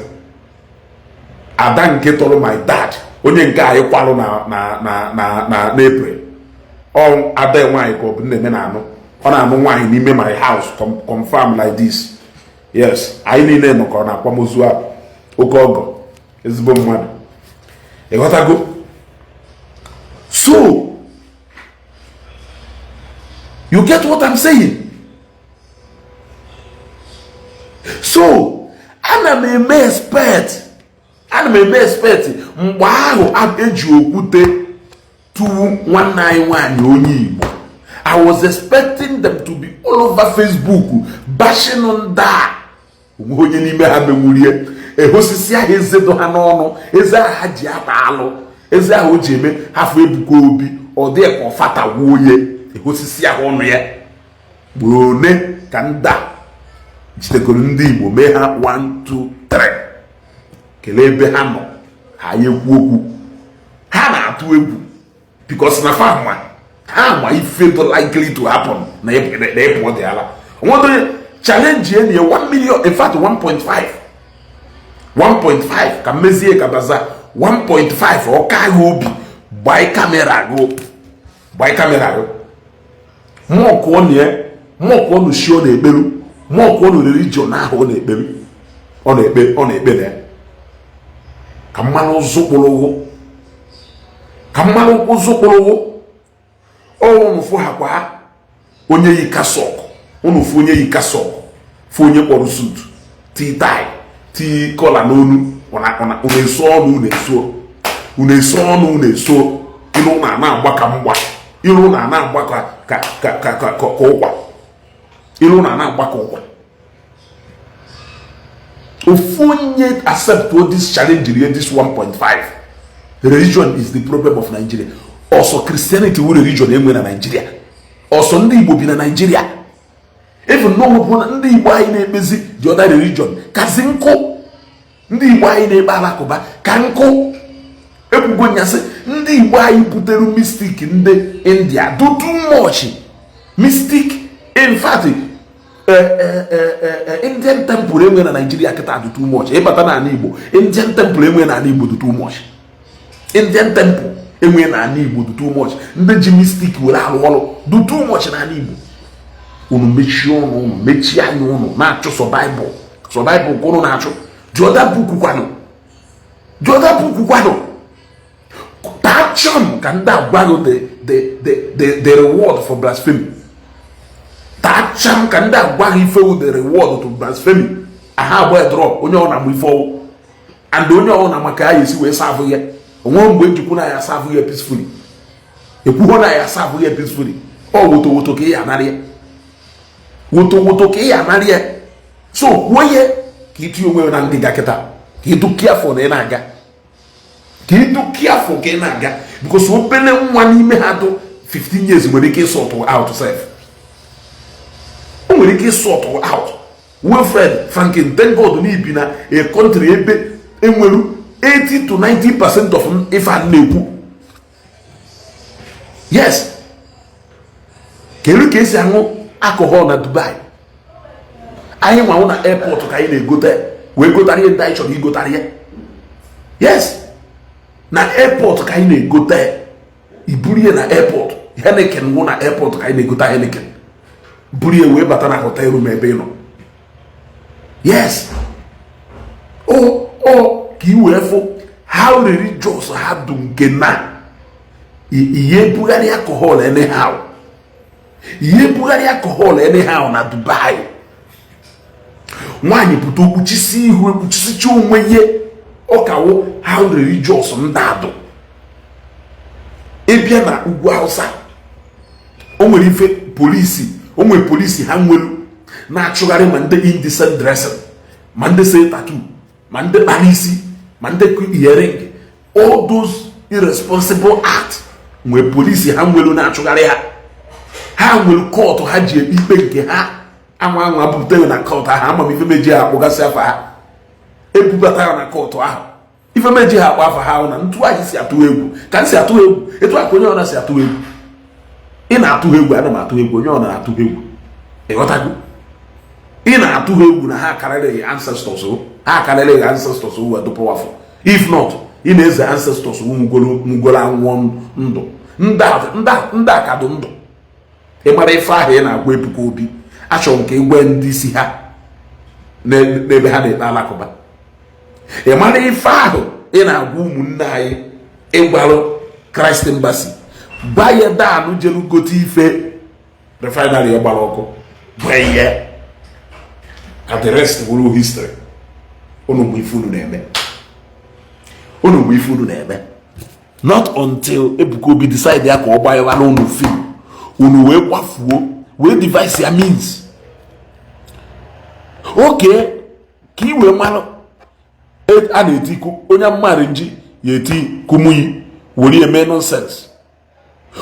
ada nke tọrọ my dad, onye nke anyị kwarụ na n'April. Ọ ada nwaanyị ka ọ bụ na-eme na anụ, ọ na-anụ nwaanyị n'ime my house, confirm like this. Yes, anyị niile nọkọrọ na akwamozu ahụ. Oke ọgọ, ezigbo mmadụ, ịghọtago? So you get what I'm saying? So ana m eme expect mgbe ahụ eji okwute tụwu nwanne anyị nwaanyị onye Igbo, I was expecting them to be all over Facebook bashing ndị a. Onwe onye n'ime ha menwurie ehosisi ahụ, eze dụ ha n'ọnụ, eze ahụ ha ji ata alụ, eze ahụ o ji eme hafụ Ebuka Obi, ọ dị ka ọfatagwuo onye ehosisi ahụ ọnụ ya gburu. One ka ndị a jidegoro ndị Igbo mee ha 1 2 3, kelee ebe ha nọ. Ha ya ekwu okwu, ha na-atụ egwu because na fa ma, ha ma ife dị likely to happen na ịpụ dị ala. Onwere challenge enyi ya 1 million, in fact 1.5, 1.5 ka mmezie ka baza 1.5. Ọka agha obi, gbaa camera gụ, gbaa camera gụ, mọkụọ na ya, mọkụọ na shi ọ na-ekperu, mọkụọ na religion ahụ ọ na-ekperu, ọ na-ekpe, ọ na-ekpe na ya, ka mmanụ ụzụ kpụrụ ụgwụ, ka mmanụ ụzụ kpụrụ ụgwụ. Ọ fụ ha kwa onye yi cassock, unu fụ onye yi cassock, fụ onye kpọrọ suit, tii tie, tii collar n'onu, unu eso ọnụ, unu eso, unu eso ọnụ, unu eso ilu na na-agba ka mgba, ilu na na-agba ka ụkwa, ilu na na-agba ka ụkwa. Ofu onye accept this challenge rie this 1.5. Religion is the problem of Nigeria. Ọsọ Christianity wu religion enwe na Nigeria? Ọsọ ndị Igbo bi na Nigeria? Even n'onwepụ ndị Igbo anyị na-ekpezi the other religion kazi nkụ. Ndị Igbo anyị na-ekpe Alakụba ka nkụ. Ekwugo nyasị ndị Igbo anyị butere mystic, ndị India do too much mystic. In fact, Indian temple enwe na Nigeria kịta do too much. Ịbata n'ala Igbo, Indian temple enwe n'ala Igbo do too much. Indian temple enwe n'ala Igbo do too much. Ndị ji mystic were arụ ọrụ do too much n'ala Igbo. Unu mechie ọnụ, unu mechie anya, unu na-achụ sọ Baịbụl, sọ Baịbụl ka unu na-achụ. The other book kwanụ? The other book kwanụ? Tachọm ka ndị agwaghị the reward for blasphemy. Tacham ka ndị agwaghị ife wu the reward to blasphemy. Aha agba drop onye ọ na-amụ ife ọwụ and onye ọ na maka ya esi wee serve ya onwe mgbe ejikwu na ya serve ya peacefully. Ekwuho na ya serve ya peacefully. Ọ woto woto ka ị ya anarị ya, woto woto ka ị ya anarị ya. So kwuo ihe ka itinye onwe na ngịga kịta, ka ịdụ careful na ị na-aga, ka ịdụ careful ka ị na-aga, because obere nwa n'ime ha dụ 15 years nwere ike ịsort out sef. O nwere ike ịsort out. Wilfred Franklin, thank God na ibi na a country ebe enwere 80 to 90% of ife a na-ekwu. Yes, kedu ka esi aṅụ alcohol na Dubai? Anyị nwanwụ na airport ka anyị na-egote wee gotara ihe ndị anyị chọrọ igotara ya. Yes, na airport ka anyị na-egote iburu ihe na airport. Heineken nwụ na airport ka anyị na-egote Heineken, buru ya wee bata na hotel room ebe ị nọ. Yes, o ka ị wee fụ how religious ha dị, nke na ihe ebugharị alcohol anyhow, ihe ebugharị alcohol anyhow na Dubai. Nwaanyị pụta, okpuchisi ihu, ekpuchisicha onwe ihe ọkawo. How religious ndị adụ. Ịbịa na ugwu Hausa, o nwere ife polisi, o nwere polisi ha nwere na-achụgharị ma ndị indecent dressing, ma ndị say tattoo, ma ndị kpara isi, ma ndị earring, all those irresponsible act. Nwee polisi ha nwere na-achụgharị ha. Ha nwere court ha ji ekpe ikpe nke ha. Anwa anwa bupụta ya na court ahụ. Ama m ife meji ha akpụgasị afa ha, ebubata ya na court ahụ. Ife meji ha akpọ afa ha ahụ na ntu anyị si atụ egwu ka m si atụ egwu, etu a ka onye ọna si atụ egwu. Ị na-atụ egwu, ana m atụ egwu, onye ọ na-atụ egwu. Ịghọtago? Ị na-atụ ha egwu na ha karịrị ancestors, ha karịrị ancestors were do powerful. If not, ị na-eze ancestors nwugoro anwụọ ndụ, ndị a ka dị ndụ. Ị mara ife ahụ ị na-agwa Ebuka Obi? Achọrọ m ka ị gwa ndị isi ha n'ebe ha na-ekpe alakụba. Ị mara ife ahụ ị na-agwa ụmụnne anyị ịgwarụ Christ Embassy? Gwa ya danụ jelu gote ife refinery ya gbara ọkụ. Gwa ya ka the rest wụrụ history. Unu bụ ife unu na-eme, unu bụ ife unu na-eme. Not until Ebuka Obi decide ya ka ọ gbanyewara unu film, unu wee gbafuo, wee devise ya means oke ka ị wee mara a na-eti onye mmadụ nji ya eti Kumuyi were eme nonsense.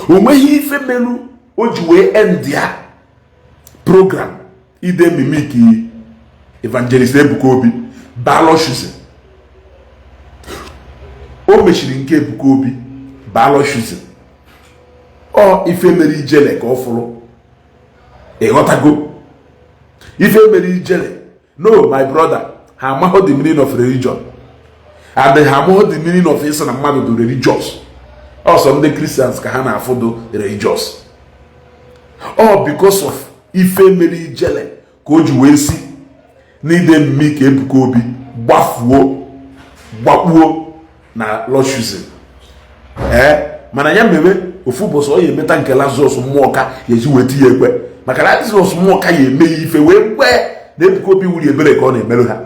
O nweghị ife melu o ji wee end ya program ide mimic Evangelist Ebuka Obi balọshuzi. O mechiri nke Ebuka Obi balọshuzi. Ọ ife mere Ijele ka ọ fụrụ. Ịghọtago ife mere Ijele? No, my brother, ha amaghị the meaning of religion and ha amaghị the meaning of ịsị na mmadụ dị religious. Ọsọ ndị Christians ka ha na-afụdo religious. Ọ because of ife mere Ijele ka o ji wee si n'ide mmi ka Ebuka Obi gbafuo, gbakpuo na lọshuzi. Ee, mana ya mere ofu ụbọchị ọ ya emeta nke Lazarus mmụọ ka ya eji wee tinye ekwe, maka Lazarus mmụọ ka ya eme ya ife wee kwee na Ebuka Obi wuri ebere ka ọ na-emerụ ha.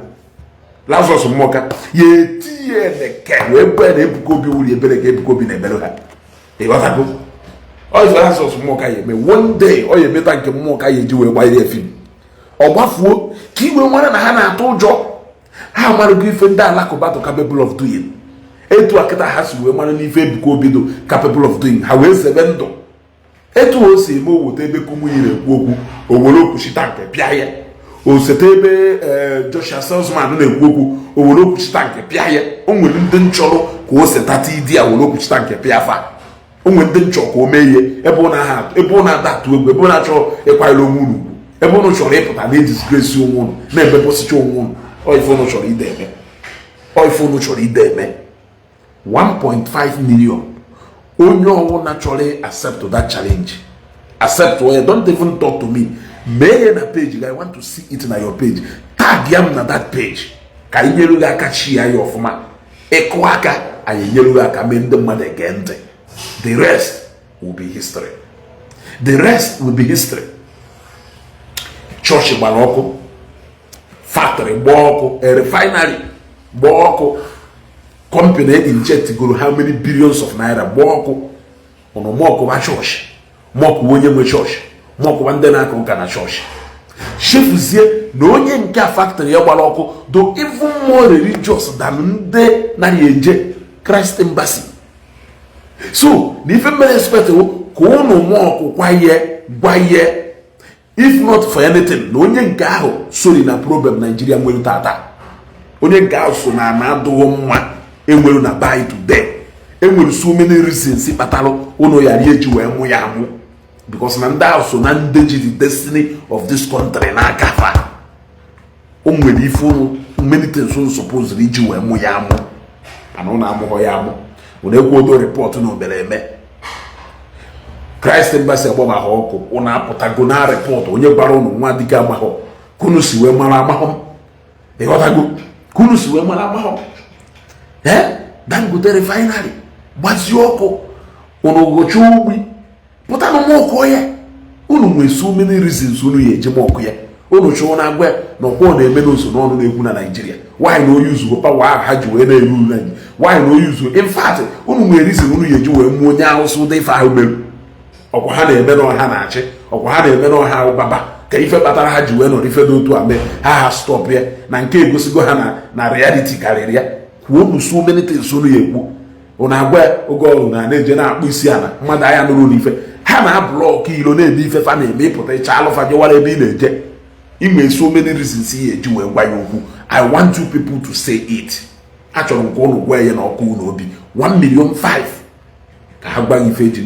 Lazarus mmụọ ka ya etinye eleke wee kwee na Ebuka Obi wuri ebere ka Ebuka Obi na-emerụ ha. Ịghọtago? Ọ ife Lazarus mmụọ ka ya eme one day, ọ ya emeta nke mmụọ ka ya eji wee gbanye ya film, ọ gbafuo, ka igwe mara na ha na-atụ ụjọ. Ha amarụgo ife ndị alakụba dị capable of doing. Etu akịta ha si wee mara n'ife Ebuka Obi dị capable of doing, ha wee zebe ndụ. Etu o si eme, oweta ebe Kumuyi na-ekwu okwu, o were okwuchita nke pịa ya. Osete ebe Joshua Salesman na-ekwu okwu, o were okwuchita nke pịa ya. O nwere ndị nchọrọ ka o setata idi a were okwuchita nke pịa fa. O nwere ndị nchọ ka o mee ihe ebe ọ na-ada atụ egwu, ebe ọ na-achọ ịkwanyere onwe unu ugwu, ebe unu chọrọ ịpụta na edisgrace onwe unu, na-emepụsịcha onwe unu. Ọ ife unu chọrọ ide eme, ọ ife unu chọrọ ide eme. 1.5 million, onye ọwụna chọrọ accept that challenge, accept ya. Don't even talk to me. Mee ya na page. I want to see it na your page. Tag ya m na that page ka anyị nyere gị aka chi ya ya ọfụma. Ịkụ aka, anyị enyere gị aka mee ndị mmadụ ege ntị. The rest will be history. The rest will be history. Chọọchị gbara ọkụ, factory gbaa ọkụ, a refinery gbaa ọkụ, company inject goro how many billions of naira gbaa ọkụ. Ụnụ mọkụba chọọchị, mọkụwa onye nwe chọọchị, mọkụba ndị na-aka ụka na chọọchị, chefuzie na onye nke a factory ya gbara ọkụ do even more religious than ndị nara eje Christ Embassy. So na ife mere expect ka ụnụ mọkụ kwaye gwaye. If not for anything, na onye nke ahụ sori na problem Nigeria nwere tata, onye nke ahụ so na ana adịghị mma enwere na by today. Enwere so many reasons kpatalụ ụnụ yara eji wee mụ ya amụ, because na ndị ahụ so na ndị ji the destiny of this country n'aka fa. O nwere ife ụnụ, many things ụnụ supposed iji wee mụ ya amụ, mana ụnụ amụghọ ya amụ. Ụnụ ekwuodo report na obere eme Christ Embassy agbabahụ ọkụ, ụnụ apụtago na report. Onye gwara ụnụ nwa dike amaghọ ka unu si wee mara amaghọ? Ịghọtago ka unu si wee mara amaghọ? Ee, Dangote refinery gbazie ọkụ, unu gocha ugbi pụtanụ mọkụ ya. Unu nwee so many reasons unu ya eje mọkụ ya. Unu chụọ na agwa na ọkwọ na-eme n'oso n'ọnụ na-ekwu na Naijiria nwaanyị na onye uzugo power ahụ ha ji wee na-eru uru Naijiria nwaanyị na onye uzugo. In fact, unu nwere reason unu ya eji wee mụọ onye awụsa ụdị ife ahụ merụ. Ọkwa ha na-eme n'ọha na-achị, ọkwa ha na-eme n'ọha baba ka ife kpatara ha ji wee nọrọ ife dị otu a mee ha. Ha stop ya na nke egosigo ha na reality karịrị ya. Kwuo unu so many things unu ya ekwu. Unu agwa oge ọrụ na na-eje na-akpụ isi ala mmadụ anya nụrụ n'ife ha na-ablock ilo na-eme ife fa na-eme. Ịpụta ịcha alụfa jewara ebe ị na-eje. Inwe so many reasons ihe eji wee gwa ya okwu. I want you people to say it. Achọrọ m ka ụnụ gwa ya na ọkụ unu obi 1 million 5 ka ha gwa gị ife eji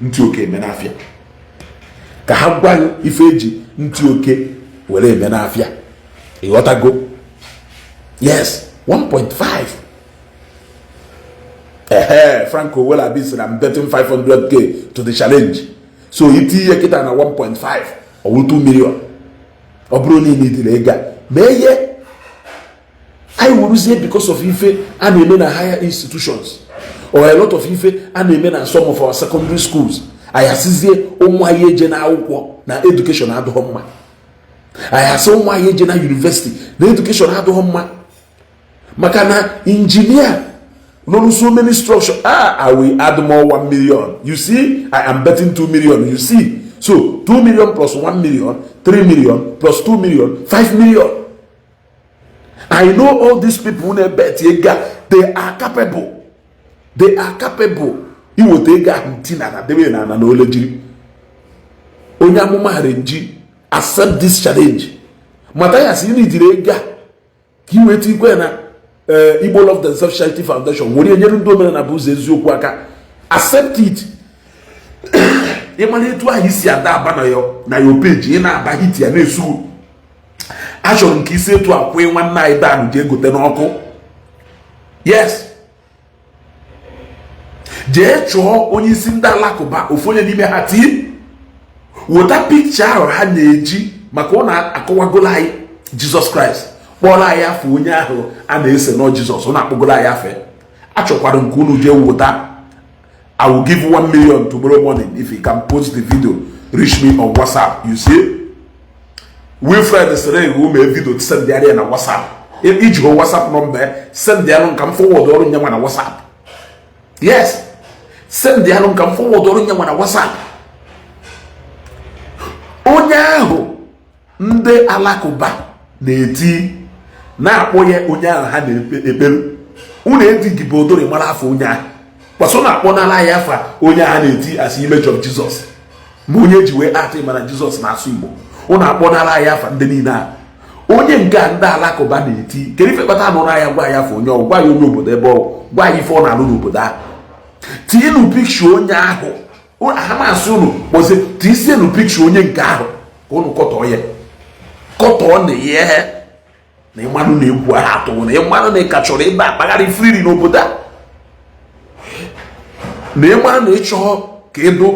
ntị oke eme n'afịa, ka ha gwa gị ife eji ntị oke were eme n'afịa. Ịghọtago? Yes, 1.5. Ehe, Franco Welabi sịrị, "I'm betting 500K to the challenge." So itinye kịta na 1.5, ọ bụrụ 2 million. Ọ bụrụ na ị dịrị ego a mee ihe anyị weruzie because of ife a na-eme na higher institutions or a lot of ife a na-eme na some of our secondary schools, anyị asịzie ụmụ anyị eje na akwụkwọ na education adịghị mma. Anyị asị ụmụ anyị eje na university na education adịghị mma, maka na engineer lụrụ so many structure. Ah, I will add more 1 million. You see, I am betting 2 million. You see, so 2 million plus 1 million, 3 million, plus 2 million, 5 million. I know all these people na-ebet ego, they are capable, they are capable iweta ego ahụ nti na na debe na ana na ole jiri onye amụma renji. Accept this challenge. Mathias, ị nidiri ego a ka ị weta ikwe na Igbo Love Themselves Charity Foundation were nyere ndị omenala bụ ụzọ eziokwu aka. Accept it. Ịmara etu ahụ isi ada aba na yo page, ị na-aba hit ya na-esu. Achọrọ m ka isi etu akwụ nwanne anyị Dan jee gote n'ọkụ. Yes, jee chọọ onye isi ndị alakụba, ofu onye n'ime ha tii weta pikcha ahụ ha na-eji maka ọ na-akọwagolo anyị Jizọs Kraịst, kpọrọ anyị afọ onye ahụ a na-ese nọ Jizọs. Ọ na-akpọgolo anyị afọ. Achọkwara nke unu jee weta. I will give 1 million tomorrow morning if you can post the video, reach me on WhatsApp. You see, Wilfred sịrị egwu mee video, send ya na WhatsApp. Iji hụ WhatsApp number, send ya nka m forward ọrụ nyanwa na WhatsApp. Yes, send ya nka m forward ọrụ nyanwa na WhatsApp. Onye ahụ ndị alakụba na-eti na-akpọ ya, onye ahụ ha na-ekpere, unu edighị bụ odori mara afọ onye ahụ kwasị na-akpọ n'ala ya afa onye ahụ na-eti as image of Jesus, ma onye ji wee atị mana Jizọs na-asụ Igbo. Unu akpọ n'ala ya afa ndị niile ahụ. Onye nke a ndị alakụba na-eti, kedu ife kpata nụ n'ahịa? Gwa ya afọ onye ọ gwa ya, onye obodo ebe ọ gwa ya ife ọ na-alụ n'obodo ahụ. Tinyenu pikcha onye ahụ ha masị unu kpọzie. Tisienu pikcha onye nke ahụ ka unu kọtọọ ya, kọtọọ na ya na ịmanụ na egwu ahụ atụrụ na ịmanụ na ị ka chọrọ ebe akpagharị free n'obodo a, na ịmanụ na ịchọọ ka ịdụ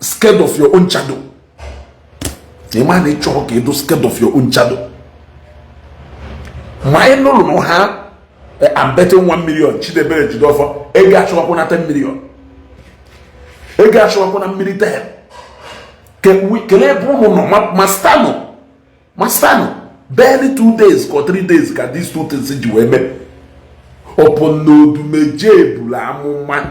scared of your own shadow, na ịmanụ na ịchọọ ka ịdụ scared of your own shadow. Ma ị nụrụ na ha, I'm betting 1 million. Chidebere Jideofor, ego achọwakwa na 10 million, ego achọwakwa na mmiri 10. Kelee ebe unu nọ mastanụ mastanụ. Barely 2 days ka 3 days ka these two things ji wee mee. Ọpụ na Odumeje buru amụma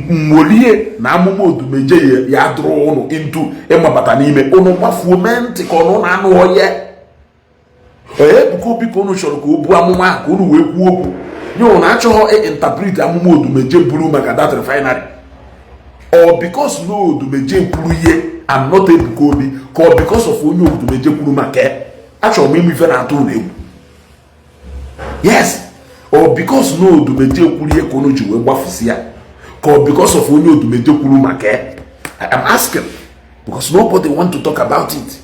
mwolie na amụma Odumeje ya dụrụ ụnụ into ịmabata n'ime ụnụ gbafuo mee ntị ka ọnụ na anụ ọhịa. Ebuka Obi ka ụnụ chọrọ ka o buo amụma ahụ ka ụnụ wee kwuo okwu nye ụnụ achọghọ interpret amụma Odumeje buru maka that refinery, or because no Odumeje kwuru ihe and not Ebuka Obi, ka ọ because of onye Odumeje kwuru maka ya. Achọrọ m ime ife na-atụ ụnụ egwu. Yes, or because no Odumeje kwuru ihe ka ụnụ ji wee gbafusi ya, ka ọ because of onye Odumeje kwuru maka ya. I am asking because nobody want to talk about it.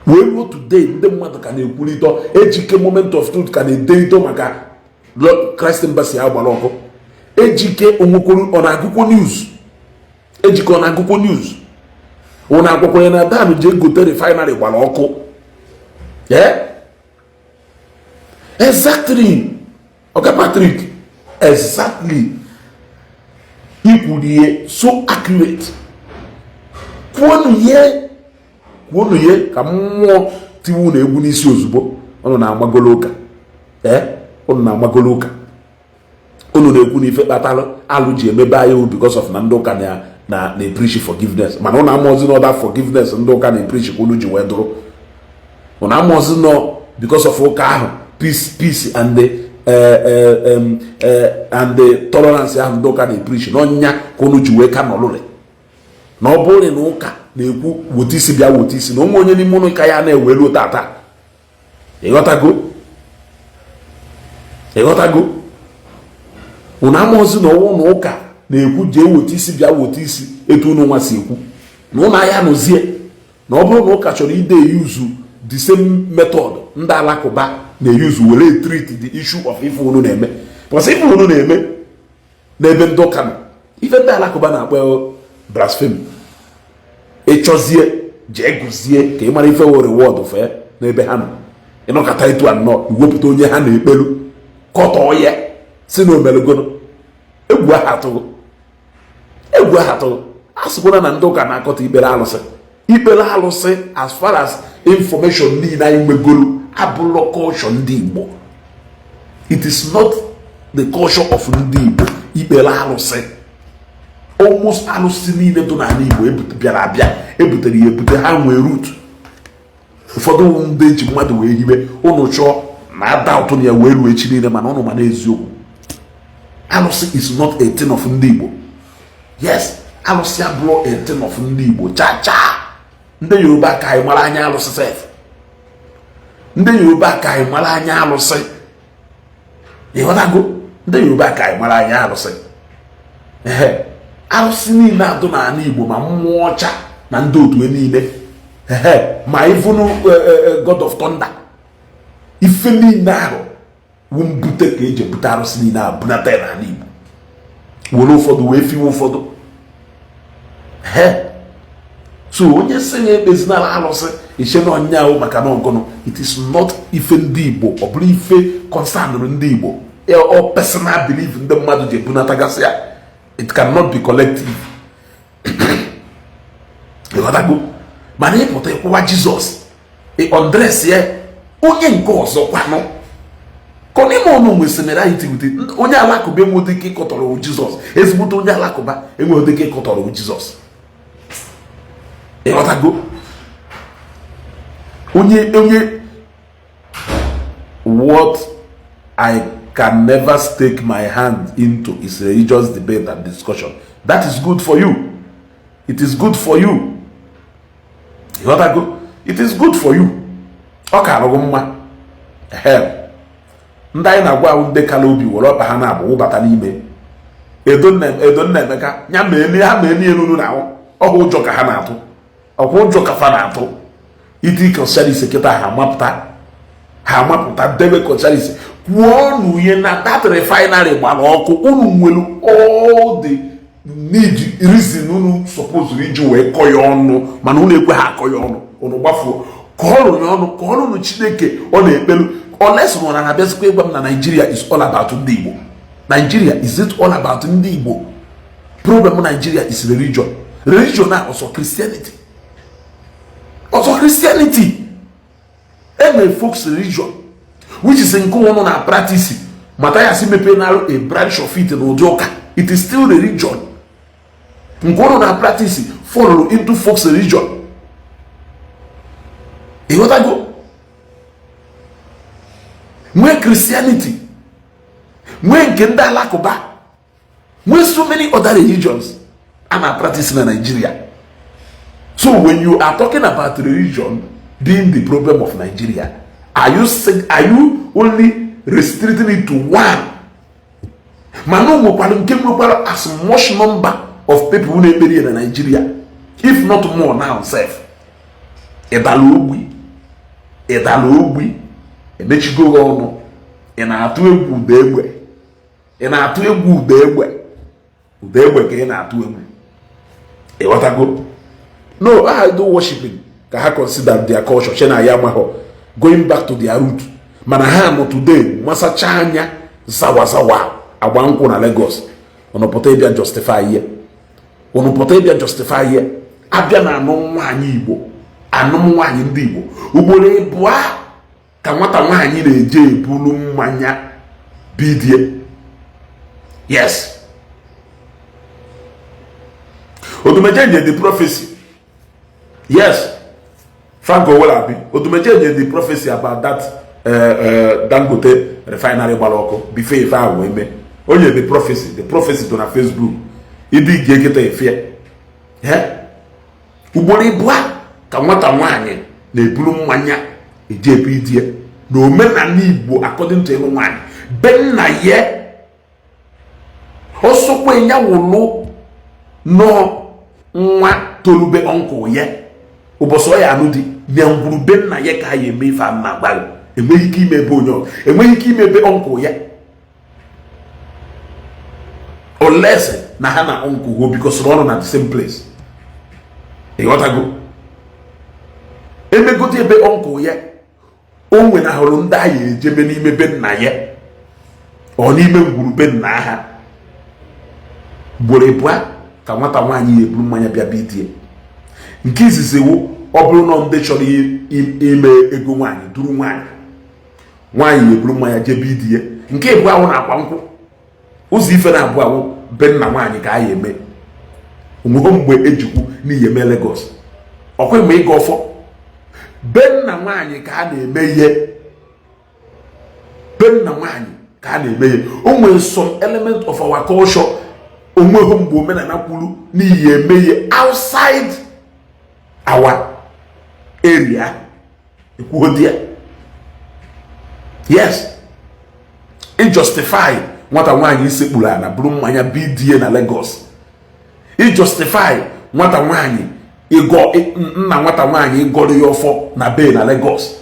Wee ruo today, ndị mmadụ ka na-ekwurịta. Ejike Moment of Truth ka na-ederịta maka Christ Embassy a gbara ọkụ. Ejike onwekwuru ọ na-agụkwo news? Ejike ọ na-agụkwo news? Ọ na-agwakwa ya na Dan jee gote refinery gbara ọkụ? Yeah? Exactly, Oga Patrick, exactly. Ikwuru ihe so accurate. Kwuonu ihe, kwuonu ihe ka mmụọ tiwu unu egwu n'isi ozugbo. Unu na-amagolo ụka, ee, unu na-amagolo ụka. Unu na-ekwu na ife kpatara alụ ji emebe anyị because of na ndị ụka na na na-epreach forgiveness, mana unu amaozi na ọda forgiveness ndị ụka na-epreach ka unu ji wee dụrụ. Unu amaozi nọ because of ụka ahụ, peace, peace and the tolerance ahụ ndị ụka na-epreach n'ọnya ka unu ji wee ka nọlụrị. Na ọ bụrụ na ụka na-ekwu weta isi, bịa weta isi, na onwe onye n'ime ụlọ ụka ya na-ewelu tata. Ịghọtago? Ịghọtago? Unu amaozi na ọnwụ na ụka na-ekwu jee weta isi, bịa weta isi, etu unu nwa si ekwu na ụnụ ahịa nụzie, na ọ bụrụ na ụka chọrọ ide use the same method ndị Alakụba na-eyuzu were treat the issue of ife unu na-eme, because ife unu na-eme n'ebe ndị ụka nọ, ife ndị Alakụba na-akpọ blasphemy. Ịchọzie, jee gụzie ka ị mara ife wo reward fee n'ebe ha nọ. Ịnọkọta etu a nnọọ, iwepụta onye ha na-ekpelu, kọtọọ ya, si na omelugono. Egwu aha atụghị, egwu aha atụghị. A sịkwana na ndị ụka na-akọta ikpere alụsị, ikpere alụsị. As far as information niile anyị nwegoro, abụlọ culture ndị Igbo. It is not the culture of ndị Igbo, ikpere alụsị. Almost alụsị niile dị n'ala Igbo bịara abịa, ebutere ya ebute. Ha nwee root. Ụfọdụ ndị eji mmadụ wee hibe. Ụnụ chọọ na ada ụtụ na ya wee ruo echi niile, mana ụnụ ma n'eziokwu, alụsị is not a thing of ndị Igbo. Yes, alụsị abụrụ a thing of ndị Igbo cha cha. Ndị Yoruba ka anyị mara anya alụsị sef. Ndị Yoruba ka anyị mara anya alụsị. Ịghọtago? Ndị Yoruba ka anyị mara anya alụsị. Ehe, alụsị niile adụ n'ala Igbo, ma mmụọ ọcha na ndị otu niile, ehe, ma ivunu God of Thunder, ife niile ahụ wụ mbute ka eji ebute arụsị niile a bunata ya n'ala Igbo, were ụfọdụ wee fiwe ụfọdụ. He, so onye sị ya ekpezinala alụsị, iche na ọnya ahụ maka na ọgụnụ. It is not ife ndị Igbo. Ọ bụrụ ife concern ndị Igbo, ọ personal belief ndị mmadụ ji ebunatagasị ya. It cannot be collective. Ịghọtago? Mana ịpụta ịkwụwa Jizọs, undress ya, onye nke ọzọ kwanụ kọnime ọnụ nwe similarity with onye Alakụba. Enweghị ike ịkọtọrọ Jizọs. Ezigbote onye Alakụba enweghị ike ịkọtọrọ Jizọs. Ịghọtago? Onye what I can never stake my hand into is religious debate and discussion. That is good for you. It is good for you. Ịghọtago? It is good for you. Ọ ka arụghị mma. Hell, ndị anyị na-agwa ahụ, ndị kala obi were ọkpa ha na-abụ wụbata n'ime edo nna Emeka ya ma elu ha ma elu elu na ahụ ọhụ. Ụjọ ka ha na-atụ, ọkwa ụjọ ka fa na-atụ. Iti kọsharisi kịta, ha amapụta, ha amapụta debe kọsharisi kwuo ọnụ ihe na that refinery gbara ọkụ. Unu nwere all the need, reason unu suppose iji wee kọ ya ọnụ, mana unu ekwe ha akọ ya ọnụ. Unu gbafuo ka ọrụ ya ọnụ, ka ọrụ Chineke ọ na-ekpelu. Unless na na-abịazikwa ịgwa m na Nigeria is all about ndị Igbo. Nigeria, is it all about ndị Igbo? Problem Nigeria is religion. Religion na ọsọ Christianity, ọsọ Christianity. Enwere folks religion, which is nke ụnụ na practice. Mathias mepee na a branch of it n'ụdị ụka. It is still religion. Nke ụnụ na practice fall into folks religion. Ịghọtago? Nwee Christianity, nwee nke ndị Alakụba, nwee so many other religions a na practice na Nigeria. So when you are talking about religion being the problem of Nigeria, are you only restricting it to one? Mana o nwekwara nke nwekwara as much number of people na-ekpere ya na Nigeria, if not more now sef. Ịdala ogbi, ịdala ogbi, emechigo gị ọnụ. Ị na-atụ egwu ụda egbe, ị na-atụ egwu ụda egbe, ụda egbe ka ị na-atụ egwu. Ịghọtago? No idol worshiping ka ha consider their culture, che na ya amaghọ, going back to their root. Mana ha nọ today masacha anya zawa zawa agba nkwụ na Lagos. Unu pụta ịbịa justify ihe, unu pụta ịbịa justify ihe. Abịa na anụ nwaanyị Igbo, anụ nwaanyị ndị Igbo ugboro ịbụa ka nwata nwaanyị na-eje ebulu mmanya bidie. Yes, Odumeje the prophecy. Yes, Frank Owolabi, Odumeje the prophecy about that Dangote refinery gbara ọkụ before ife ahụ wee mee. Onye the prophecy, the prophecy dị na Facebook. Ịdị ige kịta efie. Ugboro ịbụa ka nwata nwaanyị na-eburu mmanya eje ebe di ya na omenala Igbo, according to ịlụ nwaanyị be nna ya, ọsọkwa ya wụlụ nọọ nwa tolube uncle ya, ụbọchị ọ ya anụ di na ngwuru be nna ya ka ya eme ife a na-agbalị. Enweghị ike ime ebe onye ọzọ, enweghị ike ime ebe uncle ya, unless na ha na uncle ho because ọrụ na the same place. Ịghọtago? Emegote ebe uncle ya, o nwenahụrụ ndị agha ejebe n'ime be nna ya, ọ n'ime ngwuru be nna ha. Ugboro ịbụa ka nwata nwaanyị ya eburu mmanya bịa be di ya. Nke izizi wụ, ọ bụrụ na ndị chọrọ ime ego nwaanyị duru nwaanyị, nwaanyị ya eburu mmanya jebe di ya. Nke ịbụọ ahụ na akwa nkwụ. Ụzọ ife na abụọ awụ be nna nwaanyị ka a ya eme. Onweghị mgbe ejikwu n'ihi eme Lagos ọkwa mgbe ịga ọfọ, be nna nwaanyị ka a na-eme ihe, be nna nwaanyị ka a na-eme ihe. O nwere some element of our culture, onweghị mgbe omenala kwuru n'ihi eme ihe outside our area. Ekwuo di ya, yes, i justify nwata nwaanyị isekpuru ala buru mmanya bi di ya na Lagos, i justify nwata nwaanyị ịgọ nna nwata nwaanyị ịgọrọ ya ọfọ na be na Lagos,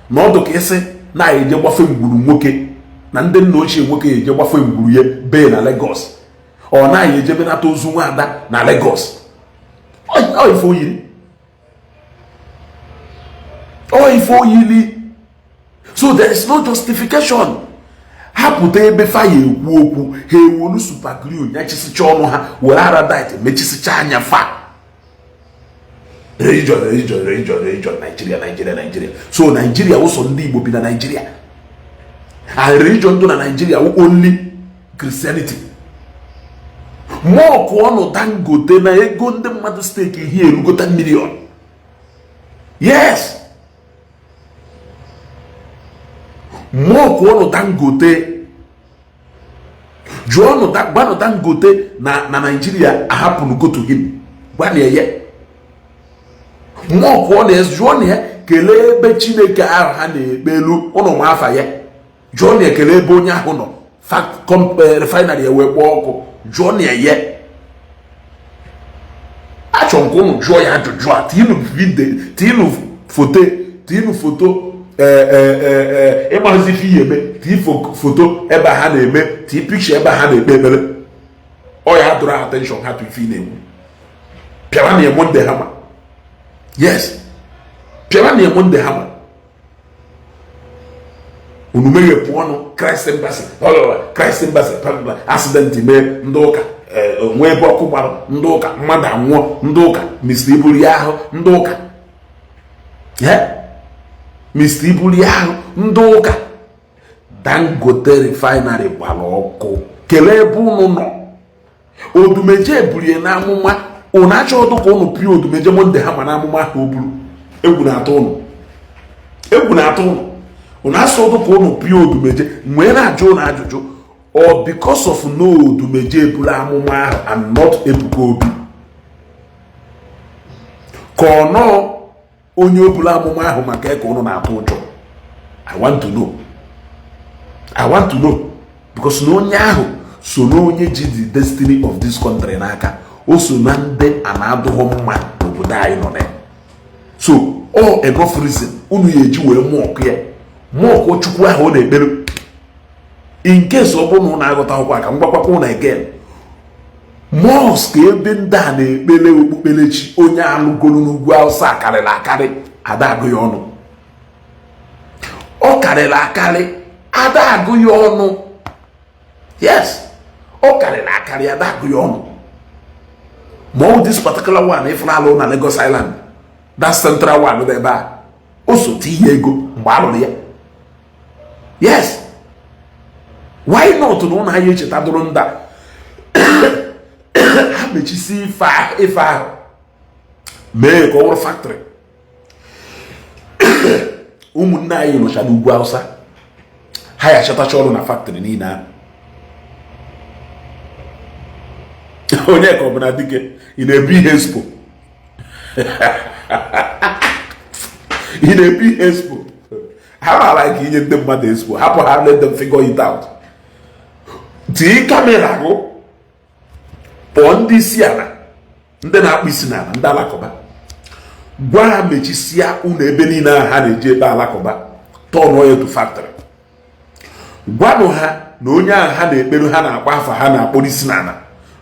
na ọdụ ka ịsị na-eje gbafe ngwuru nwoke na ndị nna ochie nwoke eje gbafe ngwuru ya be na Lagos, ọ naghị ejebe nata ozu nwaada na Lagos. Ọ ife oyiri, ọ ife oyili. So there is no justification. Ha pụta ebe faya ekwu okwu, ha ewolu super glue nyachisicha ọnụ ha, were Araldite mechisicha anya fa. Religion, religion, religion, religion, Nigeria, Nigeria, Nigeria. So Nigeria wụsọ ndị Igbo bi na Nigeria, and religion dị na Nigeria wụ only Christianity. Mọkụ ọnụ Dangote na ego ndị mmadụ stake ihe erugota million. Yes, mọkụ ọnụ Dangote, jụọnụ, gwanụ Dangote na Nigeria ahapụrụ go to him. Gwanụ ya, mọkụ ọ na jụọ na ya, kelee ebe Chineke ahụ ha na-ekpe elu ụnụ ma afa ya. Jụọ na ya, kelee ebe onye ahụ nọ refinery ya wee kpọọ ọkụ. Jụọ na ya, achọrọ m ka ụnụ jụọ ya ajụjụ a. Tiinu foto, tiinu foto, ịmazi ife ihe eme, tii foto ebe ha na-eme, tii pikcha ebe ha na-ekpe ekpere. Ọ ya dụrụ attention ha tụ ife ị na-ekwu. Pịara na Monday hammer. Yes, pịara na Monday hammer. Unu meghepụ ọnụ, Christ Embassy, Christ Embassy, accident mee ndị ụka, nwee ebe ọkụ gbara ndị ụka, mmadụ anwụọ, ndị ụka Mr. Iburu ya ahụ, ndị ụka Mr. Iburu ya ahụ, ndị ụka. Dangote refinery gbara ọkụ, kelee ebe unu nọ. Odumeje burie n'amụma, unu achọghị ka unu pịa Odumeje Monday ha ma n'amụma ahụ o buru. Egwu na-atụ unu, egwu na-atụ unu. Unu asọdụ ka unu pịa Odumeje. Nwee na-ajụ unu ajụjụ, or because of no Odumeje eburu amụma ahụ and not Ebuka Obi, ka ọ nọọ onye oburu amụma ahụ maka ka unu na-atụ ụjọ? I want to know, I want to know, because na onye ahụ so na onye ji the destiny of this country n'aka, o so na ndị a na-adụghọ mma n'obodo anyị nọ na ya. So all enough reason unu ya eji wee mụọkụ ya, mụọkụ Chukwu ahụ ọ na-ekpere. In case ọ bụrụ na unu aghọtaghịkwa, ka m gwakwakwa unu again, mosque ebe ndị a na-ekpere okpukperechi onye alụgolu n'ugwu Awụsa karịrị akarị, ada agụ ya ọnụ. Ọ karịrị akarị, ada agụ ya ọnụ. Yes, ọ karịrị akarị, ada agụ ya ọnụ. Ma ọ this particular one ịfụrụ alụ na Lagos Island, that central one dị ebe a, o so tinye ego mgbe alụrụ ya. Yes, why not? Na ụlọ anyị echetadụrụ nda ha mechisi ife ahụ, mee ka ọ bụrụ factory. Ụmụnne anyị nọcha n'ugwu Awụsa, ha ya achọtacha ọrụ na factory niile ahụ. Onye ka ọ bụ na dike ị na-ebu ihe expo. Ị na-ebi expo ha na like inye ndị mmadụ expo. Hapụ ha, let them figure it out. Tii camera gụ, kpọọ ndị isi ala, ndị na-akpụ isi n'ala, ndị alakụba, gwa ha mechisịa ụlọ ebe niile ahụ ha na-eji ebe alakụba, turn ya to factory. Gwanụ ha na onye ahụ ha na-ekperu, ha na-akpọ afa, ha na-akpọrọ isi n'ala,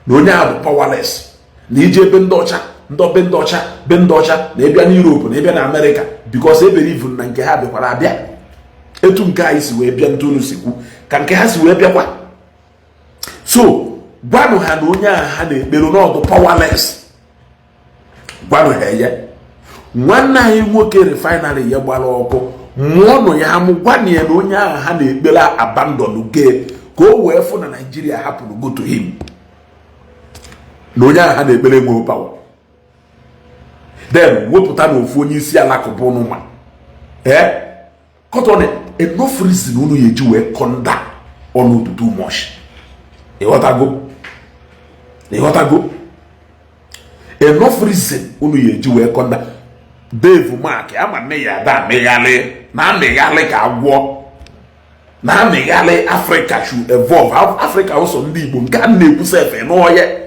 na onye ahụ bụ powerless, na ije ebe ndị ọcha, ndị be ndị ọcha, be ndị ọcha, na ịbịa na Europe, na ịbịa na Amerịka, because ebere ivu na nke ha bịakwara abịa etu nke anyị si wee bịa, ntụ unu si kwu ka nke ha si wee bịakwa. So gwanụ ha na onye ahụ ha na-ekperu n'ọdụ powerless. Gwanụ ha ya nwanne anyị nwoke refinery ya gbara ọkụ, mụọnụ ya amụ. Gwanụ ya na onye ahụ ha na-ekpere abandon ge ka o wee fụ na Naijiria hapụrụ go to him, na onye ahụ ha na-ekpere enweghị power. Then wepụta na ofu onye isi alakụba ụnụ ma ee kọtọn enough reason unu ya eji wee kọnda ọnụ too much. Ịghọtago? Ịghọtago? Enough reason unu ya eji wee kọnda Dave Mark. Ama nne ya ada amịghalị na amịghalị ka agwọ na amịghalị. Africa should evolve. Africa ụsọ ndị Igbo nke a na-ekwu sef n'ọhịa.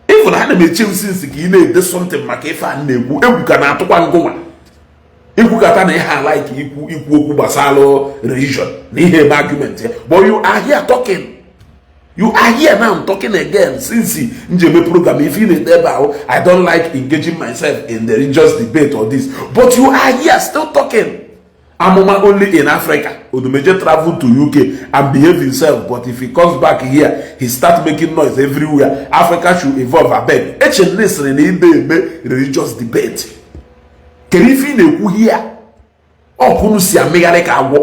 Even ana m eche since ka ị na-ede something maka ife a na-ekwu. Egwu ka na-atụkwa ngụnwa ikwukata na ihe like ikwu okwu gbasara religion na ihe eme argument ya, but you are here talking. You are here now talking again. Since njeme program, ife ị na-ede ebe ahụ, "I don't like engaging myself in the religious debate or this," but you are here still talking. Amụma only in Africa. Odumeje travel to UK and behave himself, but if he comes back here, he start making noise everywhere. Africa should evolve, abeg. Echenne sịrị na ide eme religious debate. Kedu ife ị na-ekwu here? Ọkụnụ si amịgharị ka agwọ.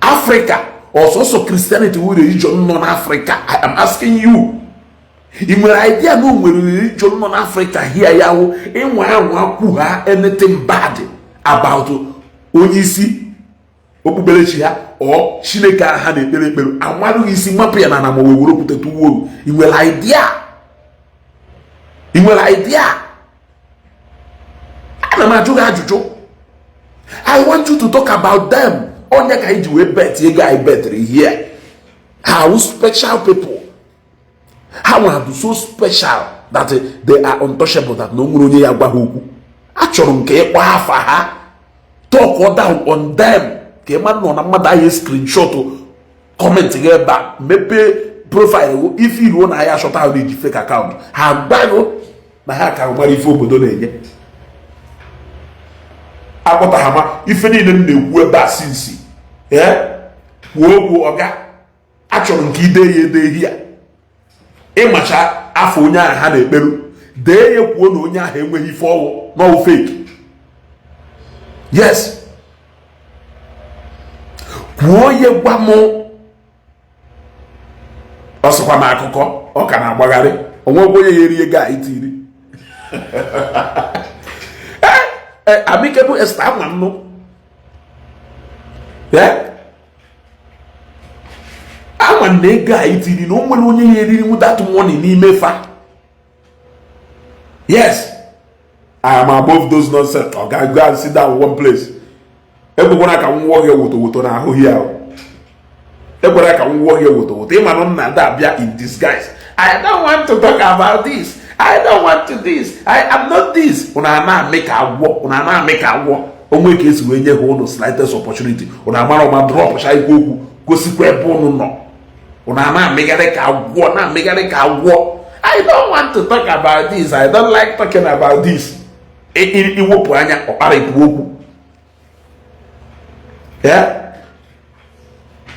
Africa, ọsọsọ Christianity wu religion nọ n'Africa? I am asking you. Ị nwere idea na o nwere religion nọ n'Africa here ya wụ ịnwa anwa kwu ha anything bad about onye isi okpukperechi ha ọ Chineke ahụ ha na-ekpere ekpere, amarụghị isi mapụ ya na ma wee were okwute tụwuo? Ị nwere idea? Ị nwere idea? Ana m ajụ gị ajụjụ. I want you to talk about them. Onye ka anyị ji wee bet ego anyị betịrị here? How special people ha nwere, so special that they are untouchable, that na o nwere onye ya gwa ha okwu. Achọrọ m ka ịkpọ afa ha, talk down on them, ka ịma nọ na mmadụ ahụ screenshot comment gị ebe a, mepee profile ife iruo na ya achọta ahụ na-eji fake account ha gbago na ha ka mara ife obodo na-enye akpọta ha. Ma ife niile m na-ekwu ebe a since, ee, kwuo okwu ọga, achọrọ m ka ide ya ede ehi ya ịmacha afọ onye ahụ ha na-ekperu. Dee ya, kwuo na onye ahụ enweghị ife ọwụ n'ọwụ fake. Yes, kwuo ya. Gwa m, ọ sịkwa m akụkọ ọ ka na-agbagharị onwekwa onye ya eri ego a itiri. Ee, Amicable Esther, ama nnụ. Ee, ama na ego a itiri na o nwere onye ya eriri that money n'ime fa. Yes, I am above those nonsense. Ọ ga go and sit down one place. Ekwekwana ka m wụọ gị woto woto na ahụ ya. Ekwere ka m wụọ gị woto woto. Ịma na m na-ada abịa in disguise. "I don't want to talk about this. I don't want to this. I am not this." Unu a na-amị ka agwọ. Unu a na-amị ka agwọ. Onwe ka esi wee nye ha unu slightest opportunity, unu amara ọma drop cha ikwu okwu gosikwa ebe unu nọ. Unu a na-amịgharị ka agwọ, na-amịgharị ka agwọ. "I don't want to talk about this. I don't like talking about this." Iwepụ anya ọkparịpụ okwu,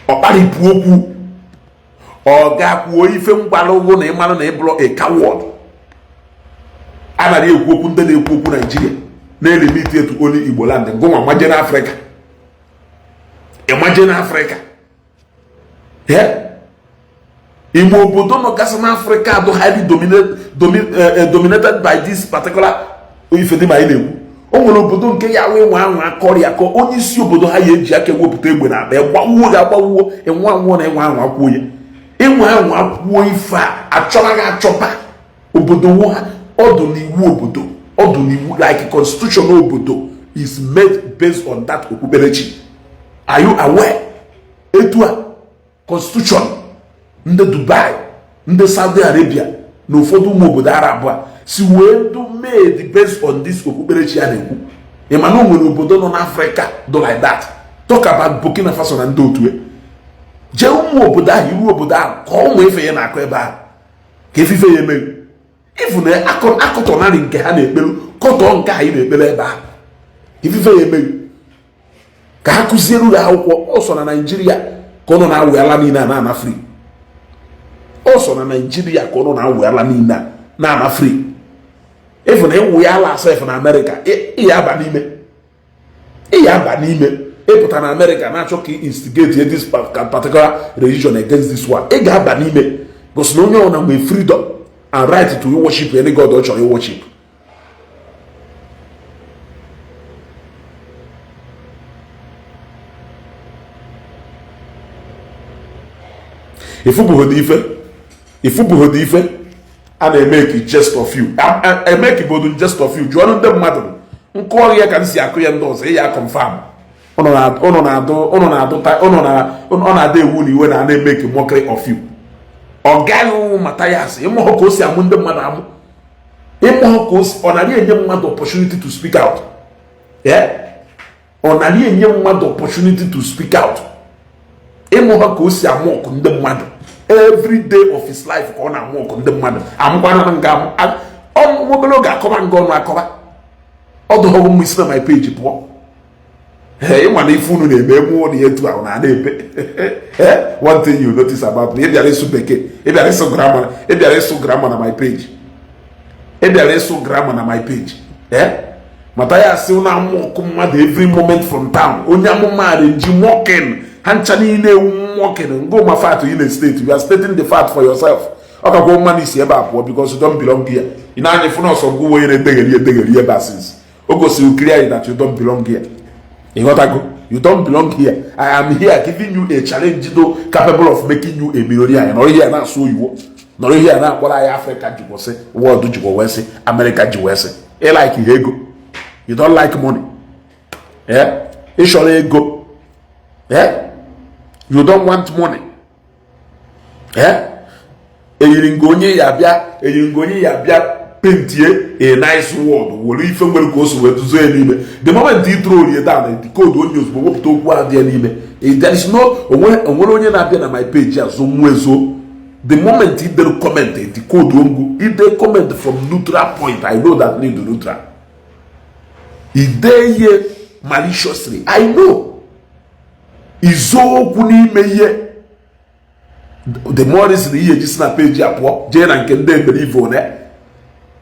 ọkparịpụ okwu. Ọ ga-kwuo ife mgbara ụgwọ na ịmara na ịbụrụ a coward. Anaghị ekwu okwu ndị na-ekwu okwu Naijiria na-elimit etu only Igbo land. Ngụnwa maje n'Afrịka, ịmaje n'Afrịka, ime obodo nọgasị n'Afrịka do highly dominated by this particular ife dị ma anyị na-ekwu. O nwere obodo nke ya wee nwe anwa akọrị akọ, onye isi obodo ha ya eji aka ewepụta egbe na akpa gbawuo gị agbawuo. Ịnwa anwụọ na ịnwa anwa kwuo ya, ịnwa anwa kwuo ife a achọba gị achọba obodo nwo ha. Ọdụ n'iwu obodo, ọdụ n'iwu, like constitution obodo is made based on that okpukperechi. Are you aware? Etu a constitution ndị Dubai, ndị Saudi Arabia na ụfọdụ ụmụ obodo Arab a si wee do made based on this okpukperechi a na-ekwu. Ị ma na o nwere obodo nọ n'Africa do like that? Talk about Burkina Faso na ndị otu jee ụmụ obodo ahụ, iru obodo ahụ ka ụmụ ife ya na-akọ ebe ahụ ka efife ya emeghị ifu na akọtọnarị nke ha na-ekpelu, kọtọọ nke anyị na-ekpere ebe ahụ, ifufe ya emeghị ka ha kụziere gị akwụkwọ. Ọsọ na Naijiria ka ọ nọ na-awụ ala niile a na-ana free. Ọsọ na Naijiria ka ọ nọ na-awụ ala niile a na-ana free. Ịfụ na ịwụ ya ala asef na Amerịka, ịya aba n'ime, ịya aba n'ime. Ịpụta na Amerịka na-achọ ka instigate this particular religion against this one, ị ga-aba n'ime. Gosi na onye ọbụla nwere freedom and right to worship any god ọ chọrọ worship. Ifubughodi ife a na-emeki jest of you, emekibodu jest of you. Jụọnụ ndị mmadụ nkụọ ya ka m si akụ ya, ndị ọzọ ya confirm. Ụnụ na-adụ, ọ na-ada ewu na iwe na na-emeki mockery of you. Ọ gaghị Mathias, ịmụhụ ka o si amụ ndị mmadụ amụ, ịmụhụ ka o si ọ narị enye mmadụ opportunity to speak out. Ọ narị enye mmadụ opportunity to speak out. Ịmụhụ ka o si amụ ọkụ ndị mmadụ every day of his life, ka ọ na-amụ ọkụ ndị mmadụ amụkwana nga amụ. Obere oge akọba nga ọnụ akọba ọdụghọgwụ m isi na my page pụọ. Ee, ịma na ife unu na-eme emu na etu ahụ na na-ebe. One thing you notice about me, ị bịara ịsụ bekee, ị bịara ịsụ grammar, ị bịara ịsụ grammar na my page, ị bịara ịsụ grammar na my page. Ee, mata ya sị na amụ ọkụ mmadụ every moment from town. Onye amụma arrange mocking ha ncha niile ewu mocking ngo ma fact in a state. You are stating the fact for yourself. Ọ kakwa mma n'isi ebe a pụọ because you don't belong here. Ị na-anya fụ nọọsọ ngụ onye na-edegheri edegheri ebe a since o gosiri clearly that you don't belong here. Ịghọtago? You don't belong here. I am here giving you a challenge though capable of making you a millionaire. Nọrọ here na-asụ oyibo, nọrọ here na-akpọrọ anyị Afrịka ji kwụsị, world ji wee sị, Amerịka ji wee sị. Ị like ihe ego, you don't like money. Ị chọrọ ego, you don't want money. Eyiri nga onye ya bịa, eyiri nga onye ya bịa paintie a nice word, were ife nwere ka o si wee duzo ya n'ime. The moment ị throw ya down, the code onye ozugbo wepụta okwu ahụ dị ya n'ime. There is no onwere onye na-abịa na my page azụ nwa ezo. The moment ị dere comment, the code ongu ide comment from neutral point, I know that need neutral. Ide ihe maliciously, I know izo okwu n'ime ihe. The more reason ihe eji si na page a pụọ jee na nke ndị eberive one.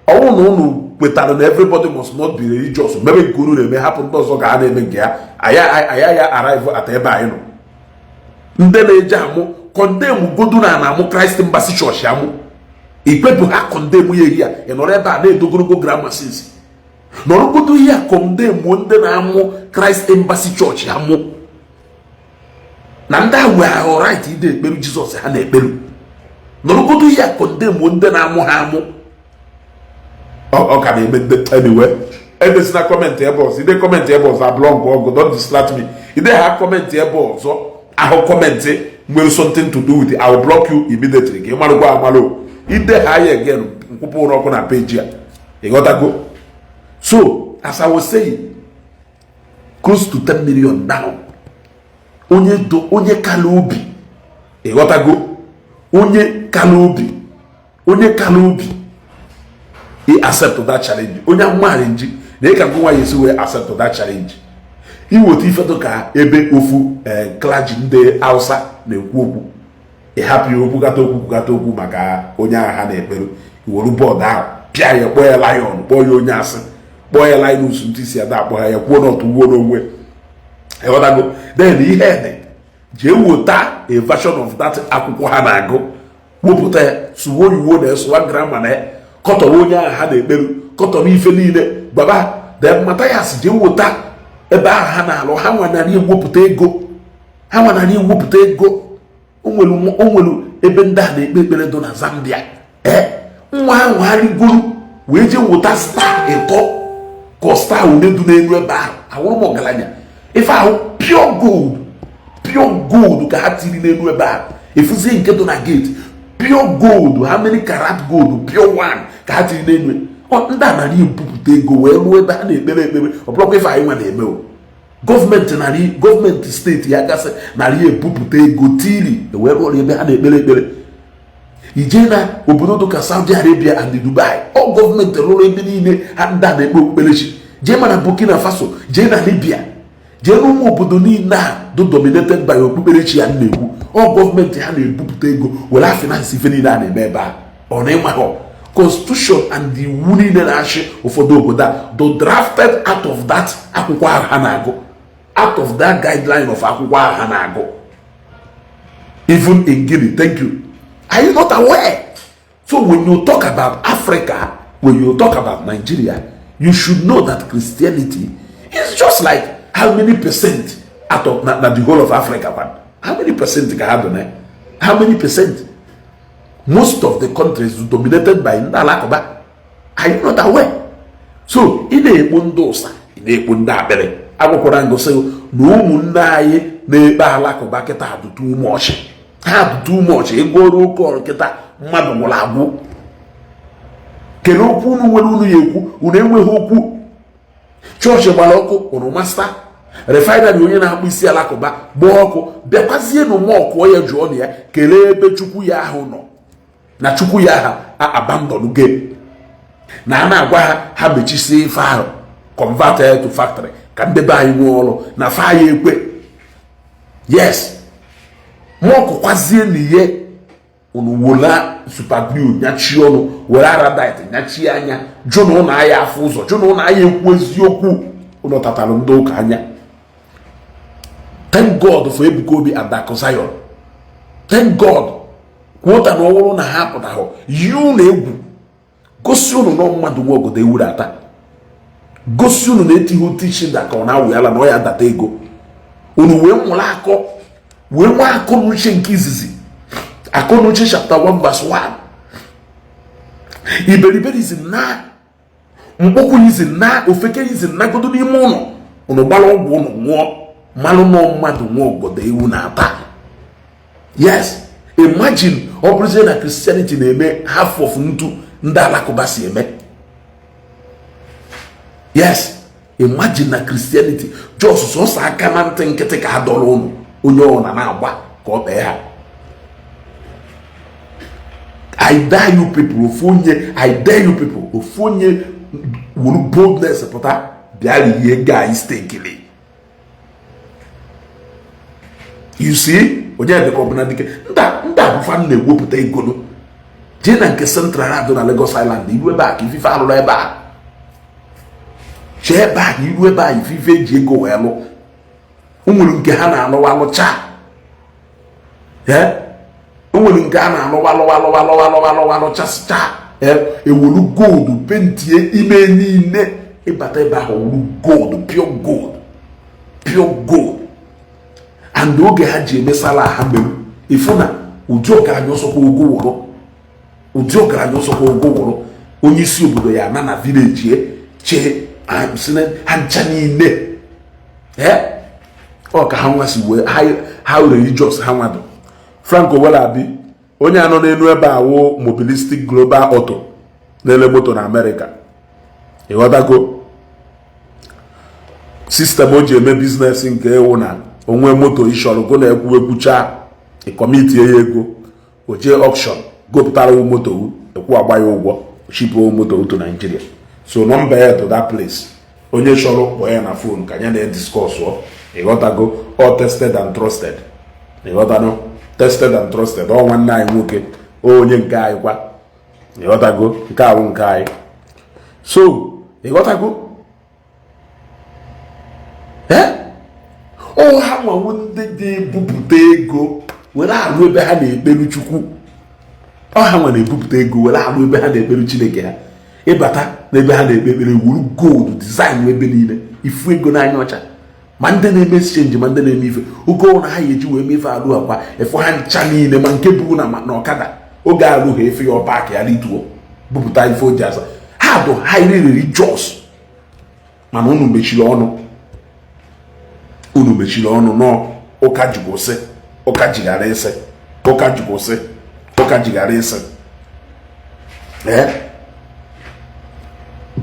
Ọnwụ na unu kwetara na everybody must not be religious, mebe nke unu na-eme, hapụ ndị ọzọ ka ha na-eme nke ya. Aya ya arrive at ebe anyị nọ. Ndị na-eje amụ condemn godu na amụ Christ Embassy Church amụ ikpepụ ha, condemn ya ehi ya. Ị nọrọ ebe a na-edo ogologo grammar since nọrọgodo ihe a, condemn ndị na-amụ Christ Embassy Church amụ na ndị ahụ ahụ right ide ekperu Jizọs ha na-ekperu. Nọrọgodo ihe a, condemn ndị na-amụ ha amụ. Ọ ka na-eme ndị. Anyway, edesina comment ebe ọzọ. Ide comment ebe ọzọ, abụlọ nke ọgụ. Don't distract me. Ide ha comment ebe ọzọ ahụ, comment nwere something to do with it, I will block you immediately. Ka ị marụkwa amalụ ide ha ya again, nkwụpụ ụrọ ọkụ na page a. Ịghọtago? So as I was saying, close to 10 million now. Onye do onye kala obi, ịghọtago? Onye kala obi, onye kala obi ị accept that challenge, onye amụma nji na ị ka ngụ nwa ya esi wee accept that challenge, iweta ife dị ka ebe ofu clergy ndị Hausa na-ekwu okwu, ịhapụ ya okwu gata okwu gata okwu maka onye agha ha na-ekpere, iweru board ahụ pịa ya, kpọọ ya lion, kpọọ ya onye asị, kpọọ ya Linus ntị si ada akpọ ya kwuo n'otu wuo n'onwe. Ịghọtago? Then ihe dị jee wota a version of that akwụkwọ ha na-agụ, wepụta ya, sụwa oyiwo na sụwa grammar na ya, kọtọrọ onye ahụ ha na-ekperu, kọtọrọ ife niile gbaba. Then Mathias jee wota ebe ahụ ha na-alụ, ha nwanarị ewepụta ego, ha nwanarị ewepụta ego. O nwere ebe ndị a na-ekpe ekpere dị na Zambia. Ee, nwa ahụ ha rigoro Wee jee wụta star ịtọ ka star une du n'elu ebe ahụ. Awụrụ m ọgaranya. Ife ahụ pure gold, pure gold ka ha tiri n'elu ebe ahụ. Efuzie nke dị na gate, pure gold, how many karat gold, pure one ka ha tiri n'elu. Ndị a nara ebupụta ego wee rụọ ebe ha na-ekpere ekpere. Ọ bụrụkwa ife anyị nwa na-eme o. Gọọmenti narị, gọọmenti steeti ya gasị narị ebupụta ego tiri wee rụọ ebe ha na-ekpere ekpere. Ije na obodo dịka Saudi Arabia and Dubai, ọ gọọmenti rụrụ ebe niile ha ndị a na-ekpe okpukperechi. Jee ma na Burkina Faso, jee na Libya, jee n'ụmụ obodo niile a dị dominated by okpukperechi ya na-ekwu, ọ gọọmenti ha na-ebupụta ego were finance ife niile a na-eme ebe a. Ọ na ịmaghọ constitution and iwu niile na-achị ụfọdụ obodo a do drafted out of that akwụkwọ ahụ ha na-agụ, out of that guideline of akwụkwọ ahụ ha na-agụ. Even in Guinea. Thank you. Are you not aware? So when you talk about Africa, when you talk about Nigeria, you should know that Christianity is just like how many percent out of na the whole of Africa one? How many percent ka ha dị na? How many percent? Most of the countries dominated by ndị Alakụba. Are you not aware? So ị na-ekpo ndị ụsa, ị na-ekpo ndị akpịrị. Agwakwara ngosi na ụmụnne anyị na-ekpe Alakụba kịta adụtụ ume ọchị, ha adụtụ ume ọchị. Ego ọrụ oke ọrụ kịta, mmadụ nwụrụ agwụ. Kedu okwu unu nwere unu ya ekwu? Unu enweghị okwu. Chọọchị gbara ọkụ, unu master refinery, onye na-akpụ isi Alakụba gbaa ọkụ, bịakwazie na mọkụọ ya, jụọ na ya kelee ebe Chukwu ya ahụ nọ, na Chukwu ya ha abandon ge na a na-agwa ha, ha mechisie ife ahụ, convert ya to factory ka ndị be anyị nwee ọrụ na fa ya ekwe. Yes, mọkụkwazie na ihe unu wola super glue nyachie ọnụ, were Araldite nyachie anya, jụ na ụnụ anya afụ ụzọ, jụ na ụnụ anya ekwu eziokwu. Unu tatalụ ndị ụka anya. Thank God for Ebuka Obi and Akụ Zion. Thank God. Kwuota na ọwụrụ na ha pụtahụ yi unu egwu, gosi unu na mmadụ nwe ogodo ewuru ata, gosi unu na etighị otu isi da ka ọ na-awụ ala na ọ ya data ego unu wee mụrụ akọ, wee nwee akọ na uche nke izizi. Akọ na uche chapter 1 verse 1. Iberiberizm na mkpọkwunyizm na ofekeizm nagodo n'ime ụlọ unu gbara ọgwụ unu ṅụọ, mmalụ nọ mmadụ nwe ogodo ewu na-ata. Yes, imagine ọ bụrụzie na Christianity na-eme half of ntu ndị Alakụba si eme. Yes, imagine na Christianity just sọsọ aka na ntị nkịtị ka ha dọrọ ụnụ, onye ọ na na-agba ka ọ kpee ha. I dare you people, ofu onye, I dare you people, ofu onye wuru boldness pụta bịa rie ego anyị stekili. You see, onye dịka ọbụla dike nda nda abụfa na-ewepụta ego nụ. Jee na nke Central adụ na Lagos Island, iru ebe a ka ifife alụrụ ebe a. Jee ebe a, iru ebe a, ifife eji ego wee lụ. O nwere nke ha na-alụwa alụcha, o nwere nke a na-alụwa lụwa lụwa lụwa lụwa lụwa lụchasịcha, ewelu gold pentie ime niile. Ịbata ebe ahụ, wuru gold, pure gold, pure gold. And oge ha ji eme sala ha mere, ịfụ na ụdị ọgaranya ọsọkwa ogo wụrụ, ụdị ọgaranya ọsọkwa ogo wụrụ, onye isi obodo ya na village chee ha ncha niile. Ọ ka ha nwa si wee how religious ha nwado. Frank Owolabi, onye anọ n'elu ebe a wụ Mobilistic Global Auto na-ele moto na Amerịka. Ịghọtago system o ji eme business nke ewu na onwe moto ịchọrọ go na-ekwu ekwucha, ịkọmitie ya ego, o jee auction gopụtara moto, ekwu agba ya ụgwọ, shipụ moto to Nigeria. So number ya to that place, onye chọrọ kpọọ ya na phone ka ya na-ediscuss. Ịghọtago? All tested and trusted. Ịghọtago? Tested and trusted. Ọ nwanne anyị nwoke, onye nke anyị kwa. Ịghọtago? Nke ahụ nke anyị. So ịghọtago? Ee, ọ ha nwawo ndị ga-ebupụta ego were alụ ebe ha na-ekperu Chukwu. Ọ ha nwa na-ebupụta ego were alụ ebe ha na-ekperu Chineke ha. Ịbata n'ebe ha na-ekpe ekpere, wuru gold design ebe niile, ifu ego n'anya ọcha. Ma ndị na-eme exchange, ma ndị na-eme ife oge ọrụ ha ya eji wee mee ife alụ akwa efu ha ncha niile, ma nke bụ na ọkada oge alụ ha efe ya ọpa ka ya rituo bupụta ife o ji asa ha. Ha dị highly religious, mana unu mechiri ọnụ, unu mechiri ọnụ nọ. Ụka jikwụsị, ụka jighara ịsị, ụka jikwụsị, ụka jighara ịsị. Ee,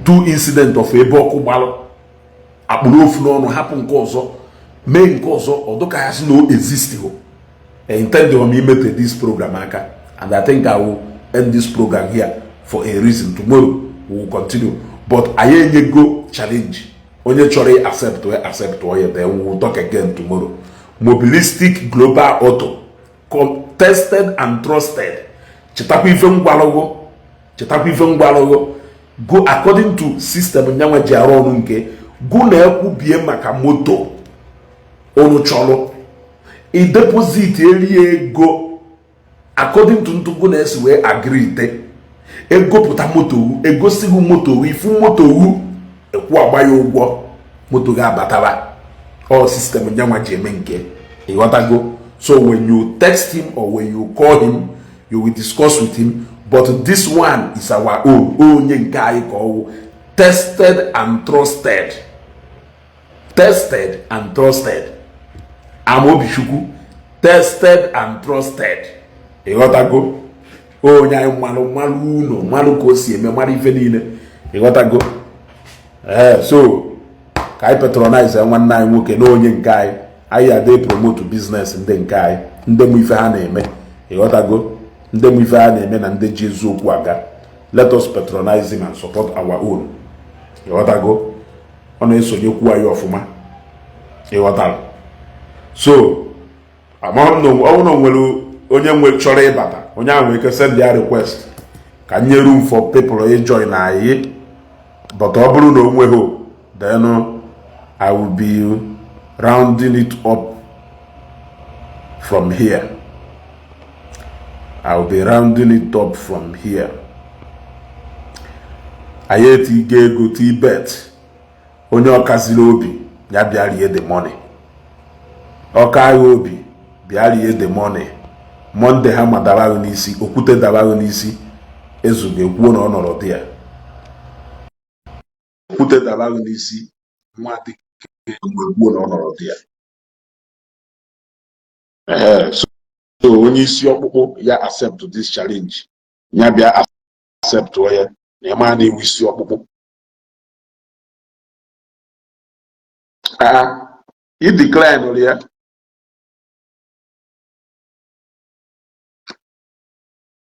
two incident of ebe ọkụ gbalụ, akpụrụ ofu n'ọnụ, hapụ nke ọzọ, mee nke ọzọ ọdụka ya sị na o exist. Ho intend m imete this program aka, and I think I will end this program here for a reason. Tomorrow we will continue, but anyị enyego challenge. Onye chọrọ accept we accept ya, then we will talk again tomorrow. Mobilistic Global Auto, tested and trusted. Chetakwa ife ngwalụgụ, chetakwa ife ngwalụgụ. Go according to system nyanwa ji arụ ọrụ nke gụ na-ekwubie maka moto unu chọrọ i deposit erie ego according to ntụgụ na-esi wee agree te ego pụta moto, egosighị moto, ifu moto ekwu agba ya ụgwọ, moto ga-abataba. All system nyanwa ji eme nke, ịghọtago? So when you text him or when you call him, you will discuss with him. But this one is our own, onye nke anyị ka ọwụ, tested and trusted, tested and trusted. Amaobichukwu, tested and trusted, ịghọtago? Onye anyị mmalụ mmalụ unu mmalụ ka o si eme mara ife niile, ịghọtago? Ee, so ka anyị patronize nwanne anyị nwoke na onye nke anyị. Anyị ade promote business ndị nke anyị, ndị mụ ife ha na-eme, ịghọtago? Ndị mụ ife ha na-eme na ndị ji eziokwu aga. Let us patronize him and support our own, ịghọtago? Ọ na-esonyekwu anyị ọfụma, ịghọtara? So amaghị m na ọ bụrụ na o nwere onye nwe chọrọ ịbata, onye ahụ nwere ike send ya request ka nye room for people ịjoin anyị. But ọ bụrụ na o nweghị, then I will be rounding it up from here. I will be rounding it up from here. Anyị etigo ego tibet. Onye ọkaziri obi ya bịa rie the money, ọka agha obi bịa rie the money. Monday ha ma dara n'isi, okwute dara n'isi, ezugo ekwuo na ọ nọrọ dị ya. Okwute dara n'isi nwa dike ekwuo na ọ nọrọ dị ya. Ee, so onye isi ọkpụkpụ ya accept this challenge, ya bịa accept ya na ịma na iwu isi ọkpụkpụ. Ah, i decline ya.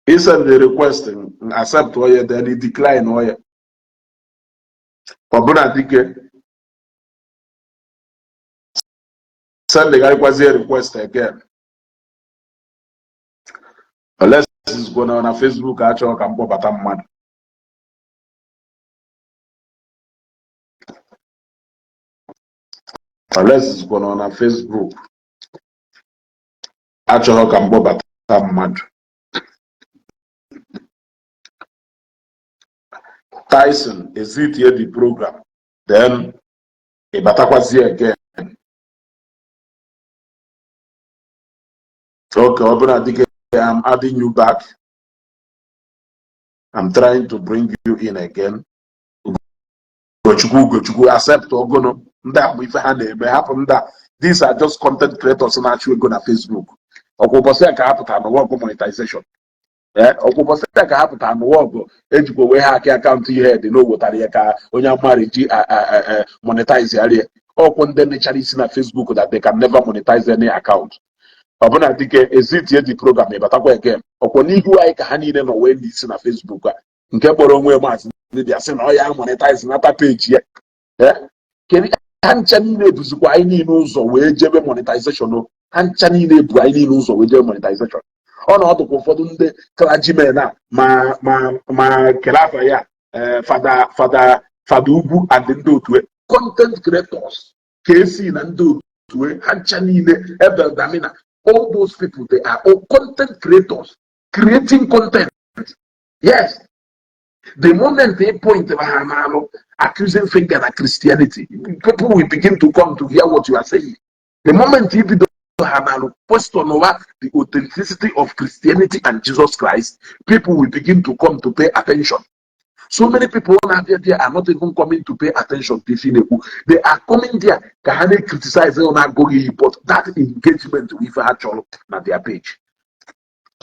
He send the request, accept ya, then he decline ya. Ọbụna dike send gharịkwazie request again, unless is gonna na Facebook achọghị ka m kpọbata mmadụ. Unless is gonna na Facebook achọghị ka m kpọbata mmadụ. Tyson exit the program, then ị batakwazie again. Okay, ọbụna dike, I'm adding you back. I'm trying to bring you in again. Ugochukwu, Ugochukwu, accept ogono. Ndị a bụ ife ha na-eme, hapụ ndị a. These are just content creators na-achụ ego na Facebook. Ọkwa ụbọchị a ka ha pụtara n'ụwa ọgụ monetization. Ee, ọkwa ụbọchị a ka ha pụtara n'ụwa ọgụ ejikwa wee ha aka akaụntụ ihe dị na o wetara ya ka onye amara ji monetize ya. Ọkwụ ndị nechara isi na Facebook that they can never monetize any account. Ọbụna dike ezitie the program, ịbatakwa again. Ọkwọ n'ihu anyị ka ha niile nọ wee n'isi na Facebook a, nke kpọrọ onwe maazị dibịa sị na ọ ya monetize nata peji ya. Kedu ha ncha niile ebuzikwa anyị niile ụzọ wee jebe monetization? Ha ncha niile ebu anyị niile ụzọ wee jebe monetization. Ọ na ọdụkwa ụfọdụ ndị clergymen a ma ma ma kele afa ya, fada fada fada ugwu and ndị otu content creators ka esi na ndị otu ha ncha niile, Ebel Damina, all those people, they are all content creators creating content. Yes, the moment they point ha n'alụ accusing finger na Christianity, people will begin to come to hear what you are saying. The moment you bido ha n'alụ question over the authenticity of Christianity and Jesus Christ, people will begin to come to pay attention. So many people na-abịa there are not even coming to pay attention to ife ị na-ekwu. They are coming there ka ha na-criticize, na-agụghị iyi, but that engagement bụ ife ha chọrọ na their page.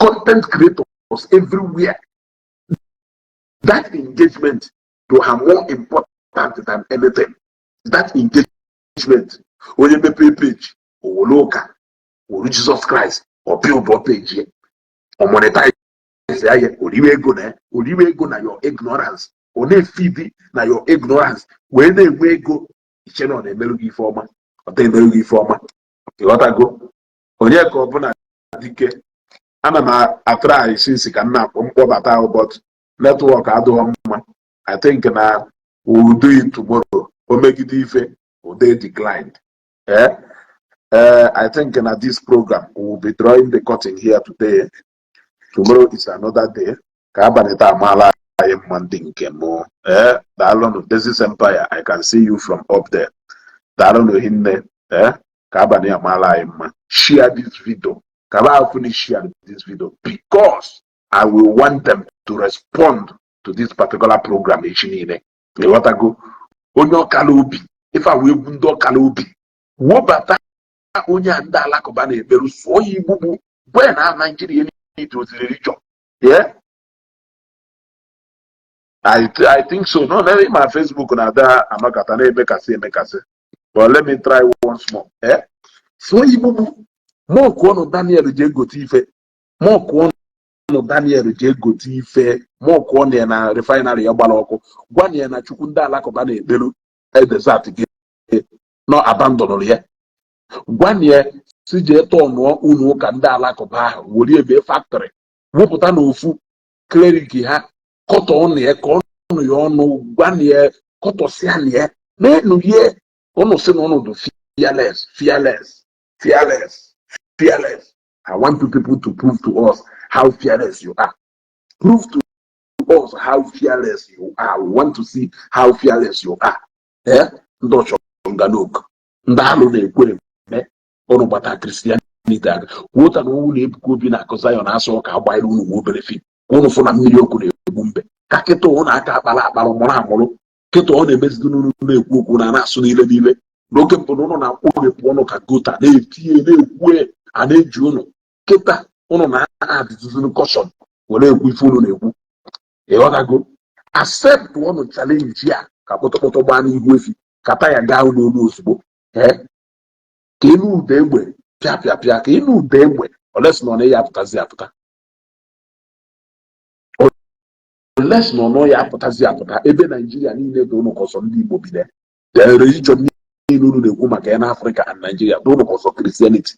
Content creators everywhere, that engagement to ha more important than anything. That engagement, onye mepee page, owere ụka were Jesus Christ, ọ build page ya, ọ monetize ya, ya oriwe ego na ya, oriwe ego na your ignorance, ọ na-efidi na your ignorance wee na-enwe ego. Iche na ọ na-emerụ gị ife ọma, ọ na-emerụ gị ife ọma. Ịghọtago? Onye ka ọbụla dike ana m atry since ka m na-akpọ mkpọbata ahụ, but network adịghị mma. I think na we will do it tomorrow. O megide ife ode declined. Eh? I think na this program, we will be drawing the curtain here today. Tomorrow is another day. Ka abalị taa amaala anyị mma, ndị nke mụ. Ee, daalụnụ. Dezis Empire, I can see you from up there. Daalụnụ hinne. Ee, ka abalị amaala anyị mma. Share this video, ka ba afụ na share this video, because I will want them to respond to this particular program echi niile. Ịghọtago? Onye ọkala obi, ife a wee egwu ndị ọkala obi wobata onye a ndị Alakụba na-ekperu, sụọ ya igbugbu gwe na Naijiria need oziri religion. Yeah, I think so. No, na ma Facebook na-ada anọkata na-emekasị emekasị, but let me try once more. Eh, sụọ ya igbugbu mọkụ ọnụ Daniel ji egote ife, mọkụ ọnụ Daniel ji egote ife, mọkụ ọnụ ya na refinery ya gbara ọkụ, gwa ya na Chukwu ndị Alakụba na-ekperu desert gị nọ abandonụrụ ya. Gwa ya si jee tọnụọ unu ụka ndị Alakụba ahụ were ebe factory wụpụta n'ofu cleric ha, kọtọ ọnụ ya, ka ọnụ ya ọnụ, gwa ya kọtọsịa na ya n'enu ye. Ụnụ sị na ụnụ dị fearless, fearless, fearless, fearless. I want you people to prove to us how fearless you are. Prove to us how fearless you are. We want to see how fearless you are. Eh, ndị ọchọnganok, ndị alụ na-ekwe eme, ụnụ gbata Christianity aka kwuota na owu na Ebuka Obi na-akụ Zion asọ ka agbanyere unu nwa obere fi ka ụnụ fụ na mmiri ọkụ na-egbu mbe. Ka kịta ụnụ aka akpara akpara mụrụ amụrụ, kịta ọ na-emezidi n'unu na-ekwu okwu na na-asụ niile niile n'oge mbụ na ụnụ na-akpọghepụ ọnụ ka gota na-etinye na-ekwu a na-eji ụnụ. Kịta ụnụ na-adịzinu caution were ekwu ife ụnụ na-ekwu. Ịghọtago? Accept ọnụ challenge a ka kpọtọkpọtọ gbaa n'ihu efi, ka taya gaa n'olu ozugbo. Ee, ka elu ụda egbe pịa pịa pịa, ka elu ụda egbe olesi na ọ na ya apụtazi apụta, olesi na ọ ya apụtazi apụta. Ebe Naijiria niile dị ụnụ kọsọ ndị Igbo bi na the religion niile unu na-ekwu maka ya n'Africa and Nigeria dị ụnụ kọsọ Christianity.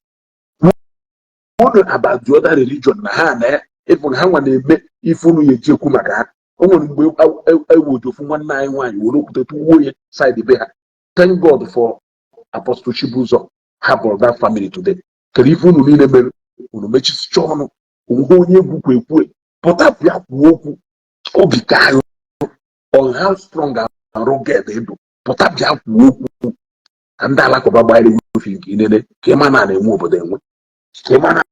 Unu about the other religion na ha na ịfụ ha nwa na-eme ife unu ya eji ekwu maka ha. O nwere mgbe ewoji ofu nwanne anyị nwaanyị were okwute tụwuo ya side be ha. Thank God for Apostle Chibuzo ha bụrụ that family today. Kedu ife unu niile mere? Unu mechisicha ọnụ onwe onye egwu kwa ekwu pụta bịa kwuo okwu obi ka ahụ on how strong and rugged ịdụ. Pụta bịa kwuo okwu ka ndị Alakụba gbanyere ofi nke inene, ka ịma na na-enwe obodo enwe, ka ịma na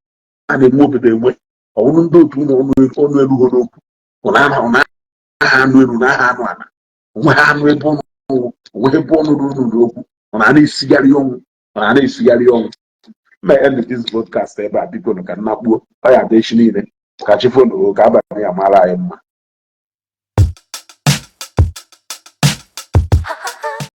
na-enwe obodo enwe. Ọwụrụ ndị otu ụlọ ọnụ erughị n'okwu ụna aha anụ elu na aha anụ ala onwe ha anụ ebe ọnụ onwe ebe ọnụ ruru n'okwu. Ọ na na-esigharị ọnwụ, ọ na na-esigharị ọnwụ. Mma end this broadcast ebe a, biko nụ, ka nnakpuo ọ ya dị echi niile. Ka chi fonu, ka abalị ya mara anyị mma.